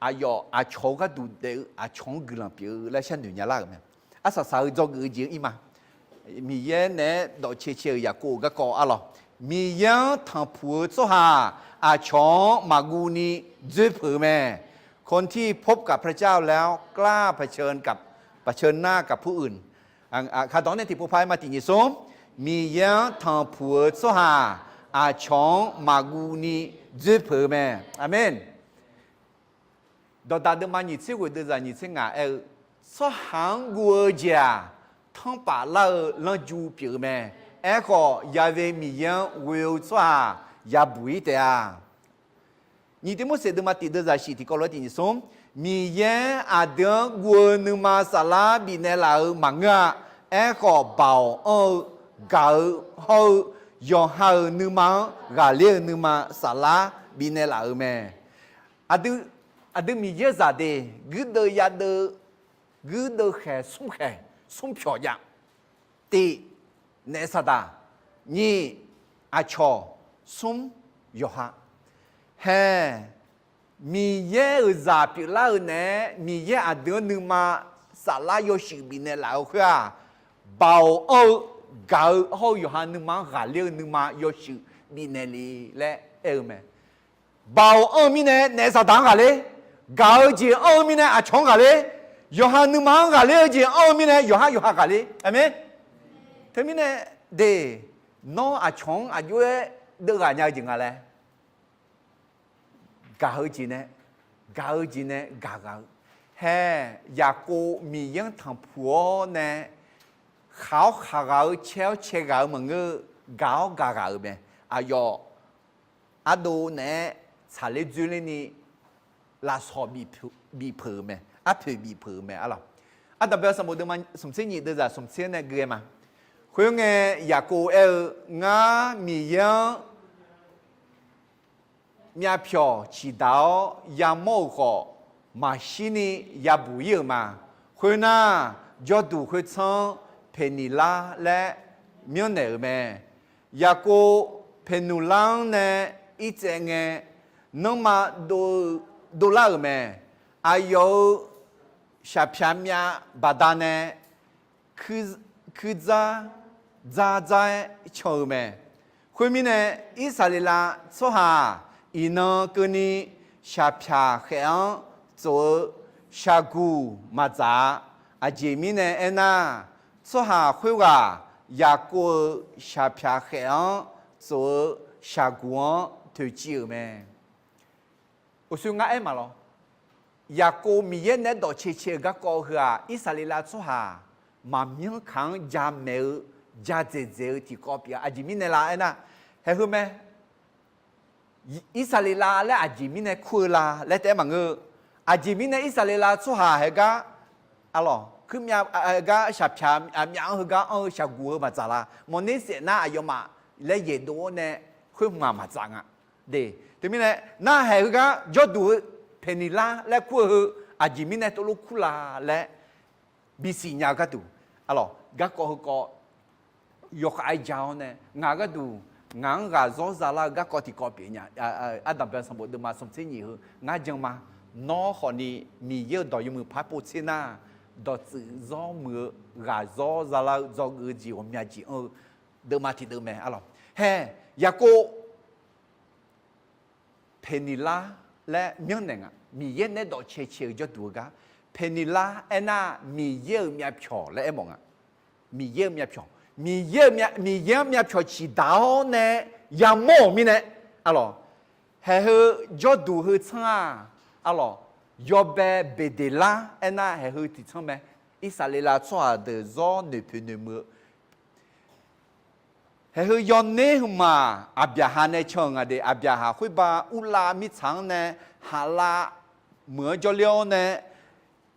aqyawf aqcawq-eu gharduq daef-eu aqcawq-anr guiqlanq pyeuf-eu laer sharnoeq nya lar-euq mae. Arsaq saq-eu dzawgeuf-eu jeq-anr ir ma. Miqyaer naeq-aer dawqcae cae-euq Yaqkov-eu garkawv arlawq. Miqyaer-anr tanqpuq-eu tsawrhaq aqcawq-anr maqguv ni dzoer peuq-eu mae. คนที่พบกับพระเจ้าแล้วกล้าเผชิญกับ เผชิญหน้ากับผู้อื่น Kaqdawq nae tiqpov par-aer ma tiq nyiq smr. Miqyaer-anr tanqpuq-eu tsawrhaq aqcawq-anr maqguv ni dzoer peuq-eu mae. Aqmeq. Dawqdaq deuvma nyiq tser ghoeq deuvzaq nyiq tser ngaq aer-eu, tsawrhaq-anr guv-eu jeq-aq, tanrpaf lar-eu lanrju pyeuf-eu mae. Aerkhawf, Yahweh Miqyaer-anr ghoe-eu tsawrhaq yabuq-ir taef-a. Nyiq Tiqmorseq deuvma tiq deuvzaq shiq tiqkawv lof-aer tiq nyiq smr. Miqyaer aqdui-anr guv-eu nuima saflar bifnaeq laf-euq maqngeur-a. Aerkhawf, baoq anr-eu, gaq-eu hawr-eu, yawqha-euq nuima-anr ghaqler-eu nuima saflar bifnaeq laf-euq mae. Aqdui, aqdui Miqyaer-eu zaqdeuq guirdeuv yadeuv, guirdeuv khaeq smr khaeq smr pyawq jav. Tiq, naef saqdaq. Nyiq, aqcawq. Smr, yawqha. Hae, Miqyaer-euq zaq pyeuflar-eu naeq-aer Miqyaer aqdui-anr nuima saflar yawshuif bifnaeq laf-eu khoer-aq, baoq anr-eu, gaq-eu hawr-eu yawqha nuima-anr ghaqler-eu nuima yawshuif bifnaeq le laer aer-eu mae. Baoq anr-eu mirnae naef saqdaq-anr ghaqler, gaq-eu jeq anr-eu mirnae aqcawq-anr ghaqler, yawqha nuima-anr ghaqler-eu jeq anr-eu mirnae yawqhar yawqha ghaqler. Aqmeq. Teumirnae de, nawr aqcawq-anr aqjox-aer deuvghaq nya-eu jeq nga laer gaq-eu jeq nae, gaq-eu jeq nae gaq ghaq-eu. Hae, Yaqkov Miqyaer-anr tanqpuq-awr nae, khaq-awr khaq ghaq-eu, cae-awr cae ghaq-eu maqngeur-eu, gaq-awr gaq ghaq-euq mae. Aqyawf ardov naeq-aer tsaqler dzoerler ni lafsawq bifpeuq-euq mae, arpoeq bifpeuq-euq mae arlawq. Ardanqbae sanqbof deuvma smqtser nyiq deuvzaq smqtser nae gui-aer ma. Khoerngae, Yaqkov aer-eu, Ngar Miqyaer-anr myavpyawq ciqdaq-awr yamawr-euq khawf, maqshir ni yabuq-ir-euq ma. Khoernar, jawrduq khoertsanr-anr Peqniqlar laer myanrnaeq-euq mae. Yaqkov Peqnuqlar-anr nae irtsaev ngae, nanrma dov-eu, dovlar-euq mae. Aqyawf-euq shaqpyaq myav baqdanae kuir dzar dzar dzar-aer can-eu mae. Khoermirnae, Irsaqleqlav tsawrhaq-aq, iqnan keuvni shaqpyaq khaef-anr tsof-eu shaqguq maqdzaq-a. Aqjeq mirnae aernar, tsawrhaq khoerghaq Yaqkov-euq shaqpyaq khaef-anr tsof-eu shaqguq-anr toeqciv-euq mae. Uqshoe ngar aer maqlawr. Yaqkov Miqyaer naeq-aer dawqcae cae-eu garkawv heu-aq, Irsaqleqlav tsawrhaq maqmyanr kaq-anr jamaeq-eu, jadzaeq dzaeq-eu tiqkawv pyeuf-a. Aqjeq mirnae la aernar, haeq heu mae. Irsaqleqlav laer aqjeq mirnae kur-eu la laer taef-aer maqngeur-eu. Aqjeq mirnae Irsaqleqlav tsawrhaq haeq gar, arlawq, kuirmyav gar shaqpyaq myav-anr heugar anr-eu shaqguq heu maqdzaq la. Mawqner saef nar aqyawfmaf laer yaeqdov-awr nae khoer hmq-aq maqdzaq nga. De, teumirnae narhaq heugar jawrduq-eu Peqniqlar laer kur-eu heu aqjeq mirnae tov lof kur la laer bisiq nya-eu gharduq, arlawq, garkawv heukawv yawkhav-aer ja-awr nae ngaq gharduq ngaq-anr ghaqzawr zalar-eu garkawv tiqkawv pyeuf nya. Ardanqbae sanqbof deuvma smqtser nyiq heu ngar jan ma. Nawr khawfni Miqyaer-euq dawq yawmuiq par pov tser nar, dawqtsuif zawr muiq-eu ghaqzawr zalar-eu dzawgeuf-eu jeq ghawqmya jeq anr-eu deuvma tiqdeuv mae arlawq. Hae, Yaqkov Peqniqlar laer myanrnaeq nga. Miqyaer naeq-aer dawqcae cae-eu jawrduq-eu gar. Peqniqlar aernar, Miqyaer-euq myavpyawq laer aermawf nga. Miqyaer-euq myavpyawq. Miqyaer-euq myav, Miqyaer-anr myavpyawq ciqdaq-awr nae yamawr-euq mirnae, arlawq, haeq heu jawrduq heu tsanr-aq, arlawq, yawbae Beqdeqlar aernar, haeq heu tiqtsanr mae. Irsaqleqlav tsawrhaq deuq zawr noeqpoeq noeqmuiq-eu Haeq heu yawner hmq-aq, Aqbyaqhaq nae can-euq nga de. Aqbyaqhaq khoerba Urlav mirtsaq-anr nae Haqlav meuq-anr jawrler-awr nae,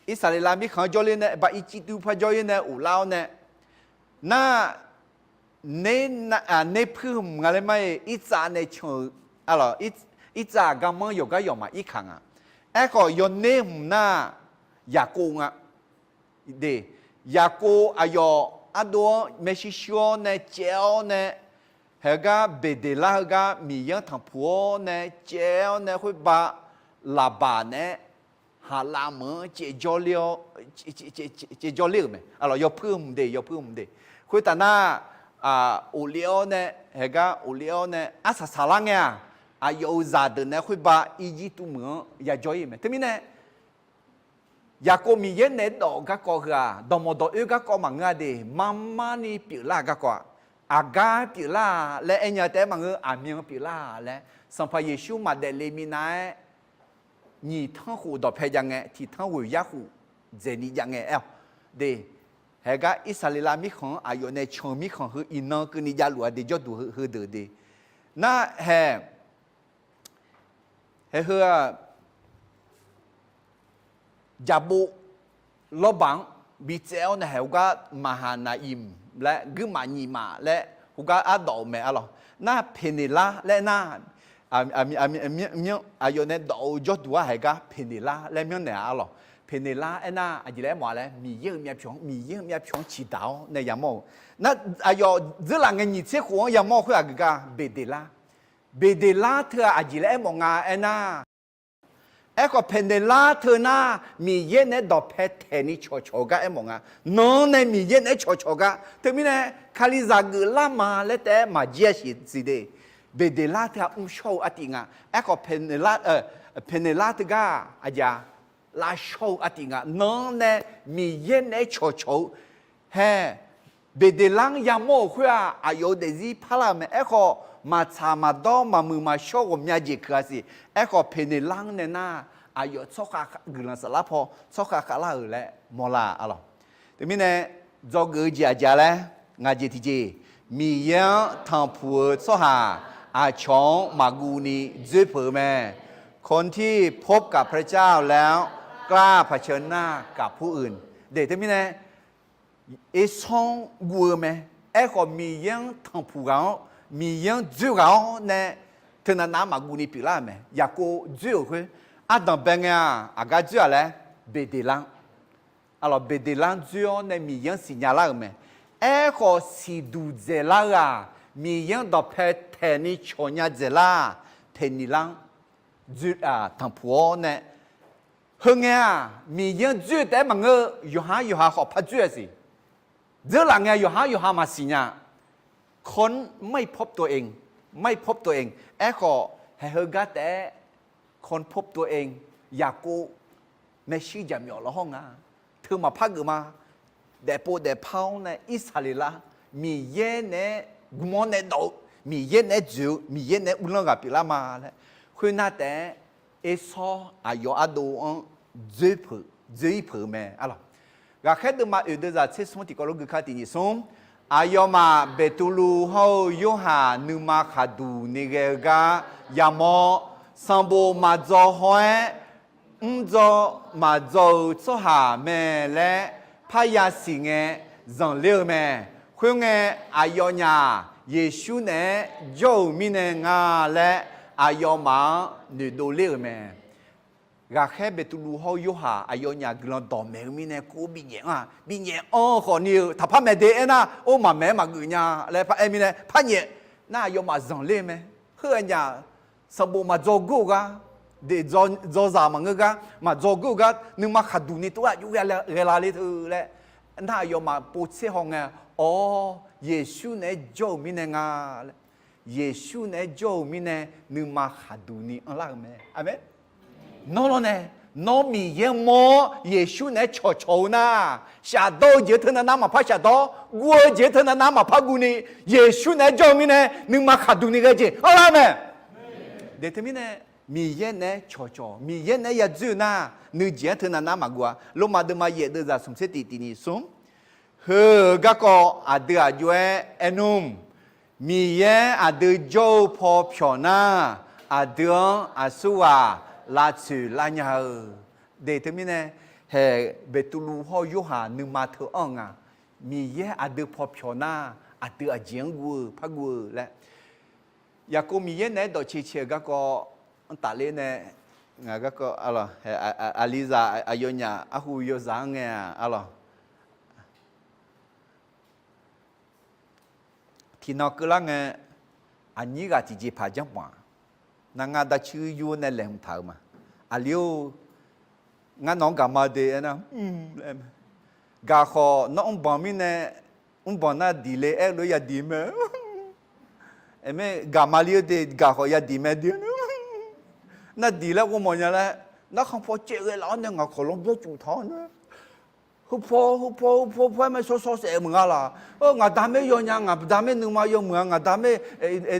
Irsaqleqlav mirkhanq-anr jawrler nae, ba Irjirtuv par jawrler nae ghoflar-awr nae, nar, ner, ner puir hmq nga laer mar-iq, Irtsav nae can-eu, arlawq, Irtsav-aq garmanr yawqgar yawqmaf irkaq nga. Aerkhawf yawner hmq nar, Yaqkov nga. De, Yaqkov ardov-anr maershuir shuir-awr nae caev-awr nae, haeq heugar Beqdeqlar heugar Miqyaer-anr tanqpuq-awr nae caev-awr nae khoerba Laqbaq naeq-aer haqlav meuq-anr caevjawr ler-awr, caevjawr ler-euq mae. Arlawq, yawpuir mq de, yawpuir mq de. Khoertaf nar, ghofle-awr nae, haeqgar ghofle-awr nae arsaq saqlar ngae-aq, aqyawf-euq zaqdeuq nae khoerba Irjirtuv meuq-anr yajawr ir-euq mae. Teumirnae, Yaqkov Miqyaer naeq-aer dawf garkawv heu-aq, dawqmawq dawq oer garkawv maqngeur-a de, marmarni pyeuflar-euq garkawv-aq, aqgar pyeuflar-a laer aernya taef-aer maqngeur, aqmyan pyeuflar-a laer, Sanqpaq Yeqsur maqdaef le minav-aer, nyiq tanr khof dawqpae jav ngae, tiq tanr ghoeq yar khof dzaeqni jav ngae aer-awq de. Haeqgar Irsaqleqlav mirkhanq-anr aqyawf nae can-eu mirkhanq heu iqnan keuvni javluf-a de, jawrduq heudeuq de. Nar haeq, haeq heu-aq, jaqbov lawrbaq-anr bitsaev-awr nae haeq heugar Maqhaqnaqimq laer guirmaf nyiq maf laer heugar ardawf-euq mae arlawq. Nar Peqneqlar laer nar, aqyawf nae dawf-eu jawrduq-anr haeqgar Peqneqlar laer myanrnaeq-a arlawq. Peqneqlar aernar aqjeq laer aermawf-a laer, Miqyaer-euq myavpyawq-anr, Miqyaer-euq myavpyawq-anr ciqdaq-awr nae yamawr-eu. Nar aqyawf dzeurlaf ngae nyiq tser khof-anr yamawr khoer-aq, geugar Beqdeqlar. Beqdeqlar teu-aq aqjeq laer aermawf nga aernar, aerkhawf Peqneqlar teu nar, Miqyaer naeq-aer dawqpae taeqni cawqcawq-eu gar aermawf nga. Nan-anr nae Miqyaer naeq-aer cawqcawq-eu gar. Teumirnae, Kalizaq geuflar ma laer taef-aer maqjir-a siq siq de. Beqdeqlar teu-aq mrshawr-eu artiv nga. Aerkhawf, Peqneqlar teugar aqjeq-a, lavshawr-eu artiv nga. Nan-anr nae Miqyaer naeq-aer cawqcawq-eu hae, Beqdeqlar-anr yamawr-euq khoer-aq, aqyawf-euq daefzir parlar-euq mae. Aerkhawf, maqtsaq maqdawr maqmuiq maqshawr ghawqmya jeq keuq-a siq. Aerkhawf, Peqneqlar-anr nae nar, aqyawf tsawrkhav guiqlanq saflar paw tsawrkhav khavlar-euq laer mawrlar arlawq. Teumirnae, dzawgeuf-eu jeq aqjeq-a laer, ngaq jeq tiqjeq, Miqyaer-anr tanqpuq-eu tsawrhaq aqcawq-anr maqguv ni dzoer peuq-eu mae. คนที่พบกับพระเจ้าแล้ว กล้าเผชิญหน้ากับผู้อื่น de. Teumirnae, Ersawr-anr guv-eu mae. Aerkhawf, Miqyaer-anr tanqpuq ghaq-awr, Miqyaer-anr dzoer ghaq-awr nae, teunav nav-anr maqguv ni pyeuflar-euq mae. Yaqkov dzoer-euq khoer, ardanq bae ngae-aq, aqgar dzoer-aq laer, Beqdeqlar-anr. Arlawq, Beqdeqlar-anr dzoer-awr nae Miqyaer-anr siqnya lar-euq mae. Aerkhawf, siqduq dzaeqlar-eu-aq, Miqyaer-anr dawqpae taeqni cawqnya dzaeqlar-aq, Peqneqlar-anr dzoer-aq tanqpuq-awr nae, heu ngae-aq, Miqyaer-anr dzoer-eu taef-aer maqngeur-eu, yawqha-anr yawqha khawf par dzoer-a siq. Dzeurlaf ngae yawqha-anr yawqha maqsiq nya. คนไม่พบตัวเอง ไม่พบตัวเอง Aerkhawf, haeq heugar taef-aer คนพบตัวเอง Yaqkov maershuir jaqmyawf lawhawr nga. Teu maqpar geuf ma. Daefpov daefpar-awr nae Irsaqleqlav, Miqyaer naeq-aer gm-awr nae dawf-eu, Miqyaer naeq-aer dzoeq-eu, Miqyaer naeq-aer uvlanr ghaq pyeuflar ma laer. Khoernar taef-aer, Ersawr aqyawf ardov-anr dzoer peuq, dzoer ir peuq-eu mae arlawq. Ghaqkhaer deuvma oeq deuvzaq tser smr tiqkawv lof gui kar tiq nyiq smr. Aqyawfmaf Beqtuvluv hawr-eu Yorhaq nuima khaqduq ni ghae-eu gar yamawr. Sanqbof maqdzaw hawr-aer, mrdzaw maqdzaw-eu tsawrhaq mae laer parya siq ngae zanqler-eu mae. Khoerngae, aqyawfnyaf Yeqsur naeq-aer jawr-euq mirnae nga laer aqyawfmaf-anr noeqdov ler-euq mae. Ghaqkhaer Beqtuvluv hawr-eu Yorhaq aqyawfnyaf guiqlanq dawqmaeq-eu mirnae kur-awr binyaef-anr-aq, binyaef anr-eu khawfni-eu taqpar maeq de aernar, or maqmaeq-aer maqgeuf nya laer par aer mirnae par nyaef nar, aqyawfmaf zanqler-eu mae. Heu-aq nyaf, sanqbof maqdzaw gor-eu gar, de, dzawzaq maqngeur gar, maqdzaw gor-eu gar nuima khaqduq ni tov-aer aqjox ghae la le teu laer nar, aqyawfmaf povtser hawngae, awr, Yeqsur naeq-aer jawr-euq mirnae nga laer, Yeqsur naeq-aer jawr-euq mirnae nuima khaqduq ni anrlar-euq mae. Aqmeq. Nawr lawrnae, nawr Miqyaer mawr-awr Yeqsur naeq-aer cawqcawq-eu nar, shafdawr-eu jeq-anr teunav nav maqpar shafdawr, guv-eu jeq-anr teunav nav maqpar guvni, Yeqsur naeq-aer jawr-eu mirnae nuima khaqduq ni ghae jeq anrlar-eu mae. De teumirnae, Miqyaer naeq-aer cawqcawq, Miqyaer naeq-aer yadzoer-eu nar, nuijeq-anr teunav nav maqguv-a. Lormav deuvma yaef deuvzaq smq tser tiq tiq nyiq smr. Heu-eu garkawv aqdui aq jov-aer aer nmr. Miqyaer aqdui jawr-eu paw pyawq nar, aqdui-anr aqsurghaq lavtsoeq lar nya-eu. De teumirnae, haeq Beqtuvluv hawr-eu Yorhaq nuima teu anr-eu nga. Miqyaer aqdui paw pyawq nar, aqdui aqjeq-anr guv-eu par guv-eu laer. Yaqkov Miqyaer naeq-aer dawqcae cae-eu garkawv-anr tafler nae, ngaq garkawv, aqlizaq aqyawfnyaf arhu yawzaq-anr ngae-aq, arlawq. Tiqnan keuvlar ngae, aqnyir ghaq tiqjeqpaq janrpaq-aq, nar ngar darcuir yur-awr nae laeqhmq taq-eu ma. Aqli-or, Ngar nawq-anr gaqma de aernar, gaqkhawf nawr mrbanq mirnae, mrbanq nar diq le aer-eu lof-aer yadiq mae. Aerma, gaqma lir-eu de gaqkhawf yadiq mae de. Nar diq laer ghov mawf nya laer, narkhan paw caev ghae laf-awr nae ngaq khawf lanr byaer cuf taq-awr nae, heupaw heupaw heupaw paw-aer mae shawr shawr saef meuq nga laq. Ngaq da maer yawnya, ngaq da maer nuima yawmuiq-a, ngaq da maer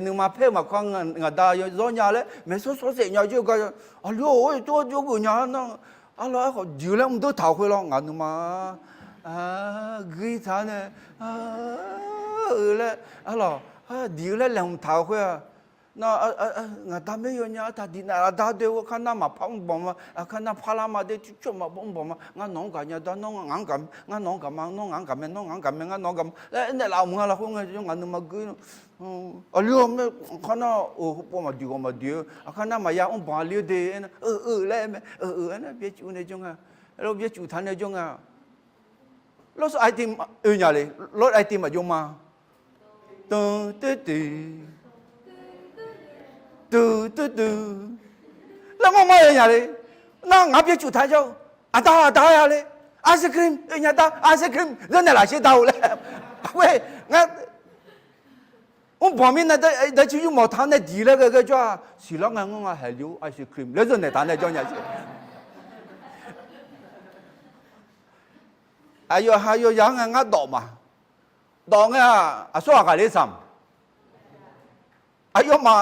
nuima paer-eu maqkar, ngaq da zawr nya laer maeq shawr shawr saef nya jir-eu gar, aqli-or, or jawr geuf nya nar, arlawr aerkhawf diq-eu laer mr deur taq-euq khoer lawr ngaq nuima guir taq-awr nae, eu laer, arlawr, diq-eu laer laeqhmq taq-euq khoer-a. Nar, ngaq da maer yawnya, artaq diq naeq aqda doe-eu, aqkar nar maqpar mrbanq ma, aqkar nar parlar ma de, tsawrmaqbaw mrbanq ma, ngar nawq-anr gaqnya da, nawr ngaq-anr gaq, ngar nawq-anr gaqma, nawr ngaq-anr gaqmae, nawr ngaq-anr gaqmae, ngar nawq-anr gaqma laer aernaeq laf-euq meuq nga laq khoer ngae, ngar nuima guir. Aqli-or, maer aqkar nar-euq heupaw maqdiq ghawq maqdiq-eu, aqkar nar maqya mrbanq aqli-or de aernar, eu eu laer aer mae, eu eu aernar byaer cuf nae jawr nga, aerlawr byaer cuf taq nae jawr nga. Lawr sawr aer tiv oe nya le, lawr aer tiv maqjov ma. Teu teu teu, teu teu teu, laer ngar mar-eu nya le. Nar ngaq byaer cuf taq jawr-eu, aqda aqda ya le, ice cream oe nya da, ice cream zanrnaeq laf sher da-eu laer. Khoer, ngar mrbanq mirnae daciq yurmawf taq-awr nae diq laer ghae ghae jawr-a, siqlar ngae ngeur nga haeq li-or ice cream laer zanrnaeq taq nae jawr nya siq. Aqyawf ha yawzaq-anr ngae ngar dawf ma. Dawf ngae-aq aqsur ghaq ghaqler saq ma. Aqyawfmaf,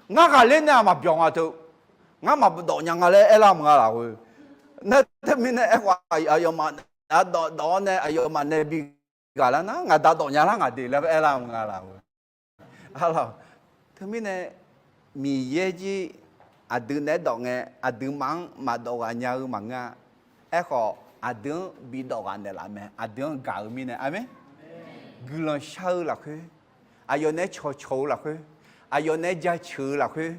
ngar ghaqler nae-aq maqbyawq nga teu. Ngar maqdawf nya nga laer aerlar meuq nga laq khoer. Nar teumirnae aerkhawf aqyawfmaf dawf dawf-awr nae aqyawfmaf nae bi ghaqlar nar ngaq da dawf nya lar ngaq de laer aerlar meuq nga laq khoer. Teumirnae Miqyaer jir aqdui naeq-aer dawf ngae aqduimaf-anr maqdawf ghaq nya-eu maqngeur-a. Aerkhawf aqdui-anr bidawf ghaq naeqlaf mae, aqdui-anr gaq-eu mirnae. Aqmeq. Guiqlanq shar-eu lafkhoer, aqyawf naeq-aer cawqcawq-eu lafkhoer, aqyawf naeq-aer jaceuq-eu lafkhoer,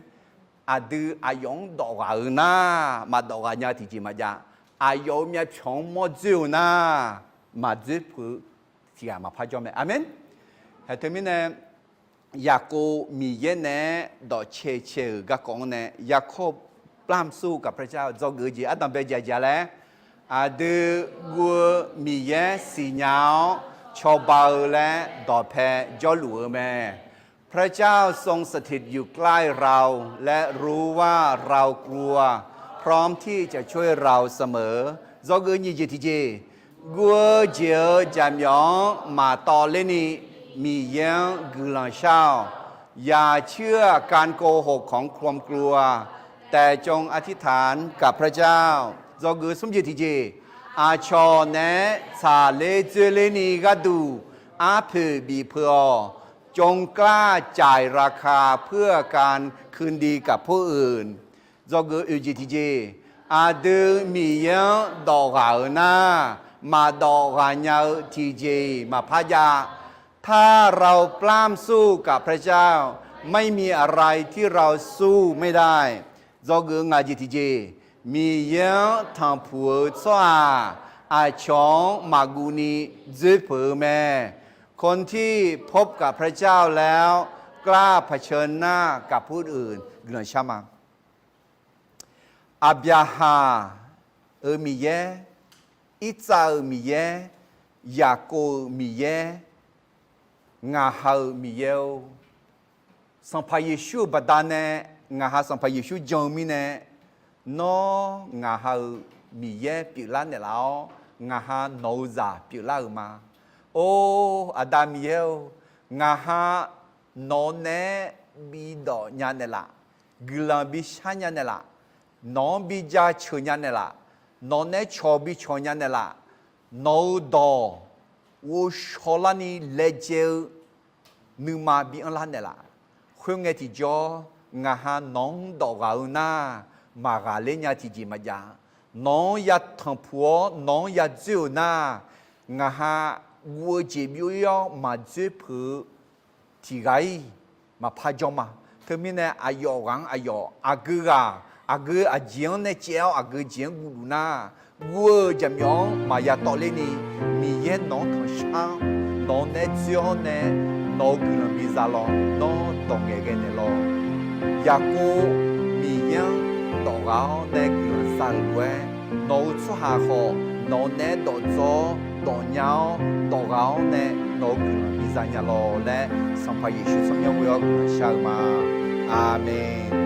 aqdui aqyawf-anr dawf ghaq-eu nar, maqdawf ghaq nya tiqjeq maqjav. Aqyawf-euq myavpyawq-anr mawr dzoer-eu nar, maqdzoer peuq-eu tiq ghaq maqpar jawr mae. Aqmeq. Haeq teumirnae Yaqkov Miqyaer naeq-aer dawqcae cae-euq garkawv-anr nae, ยาโคบ ปล้ำสู้กับพระเจ้า dzawgeuf-eu jeq ardanq bae jaq jaq laer, aqdui guv-eu Miqyaer siqnya-awr cawba-eu laer dawqpae jawrluf-eu mae. พระเจ้าทรงสถิตอยู่ใกล้เรา และรู้ว่าเรากลัว พร้อมที่จะช่วยเราเสมอ dzawgeuf nyiq jeq tiqjeq, guv-eu jeq-euq jaqmyawf-anr maqtawv lerni Miqyaer-anr guiqlanq shar-awq. อย่าเชื่อการโกหกของความกลัว แต่จงอธิษฐานกับพระเจ้า dzawgeuf smr jeq tiqjeq, aqcawq naeq-aer tsaqler dzoerlerni gharduq arpoeq bif peuq-awq. จงกล้าจ่ายราคาเพื่อการคืนดีกับผู้อื่น dzawgeuf oeq jeq tiqjeq, aqdui Miqyaer-anr dawf ghaq-euq nar, maqdawf ghaq nya-eu tiqjeq-iq maqpar jav. ถ้าเราปล้ำสู้กับพระเจ้า ไม่มีอะไรที่เราสู้ไม่ได้ dzawgeuf ngaq jeq tiqjeq, Miqyaer-anr tanqpuq-eu tsawrhaq aqcawq-anr maqguv ni dzoer peuq-eu mae. คนที่พบกับพระเจ้าแล้ว กล้าเผชิญหน้ากับผู้อื่น guiqlanq shar ma. Aqbyaqhaq-euq Miqyaer, Irtsav-euq Miqyaer, Yaqkov-euq Miqyaer, ngaq ha-euq Miqyaer-or, Sanqpaq Yeqsur-euq baqdanae ngaq ha Sanqpaq Yeqsur jan-eu mirnae, nawr ngaq ha-euq Miqyaer pyeuflar naeqlaf-awr, ngaq ha nawq-eu zaq pyeuflar-euq ma. Or, Aqda Miqyaer-or, ngaq ha nawq-eu naeq-aer bidawq nya naeqlaf, guiqlanq bishar nya naeqlaf, nawq-anr bijaceuq nya naeqlaf, nawq naeq-aer cawq bicawq nya naeqlaf, nawq-eu dawq ghovshaw larni laejae-eu nuima bi anrlar naeqlaf. Khoerngae tiqjawr, ngaq ha nawq-anr dawf ghaq-eu nar, maqghaqler nya tiqjeq maqjav. Nawq-anr yatanqpuq-awr nawq-anr yadzoer-euq nar, ngaq ha guv-eu jeq byov-ir-awr maqdzoer peuq-eu tiqghaq-iq maqpar jawr ma. Teumirnae aqyawf ghaq-anr aqyawf, aqgeu ghaq, aqgeu aqjeq-anr nae caev-awr aqgeu jeq-anr guvluf nar, guv-eu jaqmyawf-anr maqya tawvlerni, Miqyaer nawq-anr tanqshar-awr, nawq-eu naeq-aer dzoer-awr nae, nawq-eu guiqlanq biza lawr, nawr dawq ngaeqghae naeqlawq. Yaqkov Miqyaer-anr dawq ghaq-awr nae guiqlanq za-euq lof-aer, Nawq-euq tsawrhaq khawf nawq-eu nae dawqdzawr-awr dawqnya-awr dawqghaq-awr nae nawq-euq guiqlanq biza nya lawq laer, Sanqpaq Yeqsur tsawrmyanr ghoe-awr guiqlanq shar-eu ma. Aqmeq.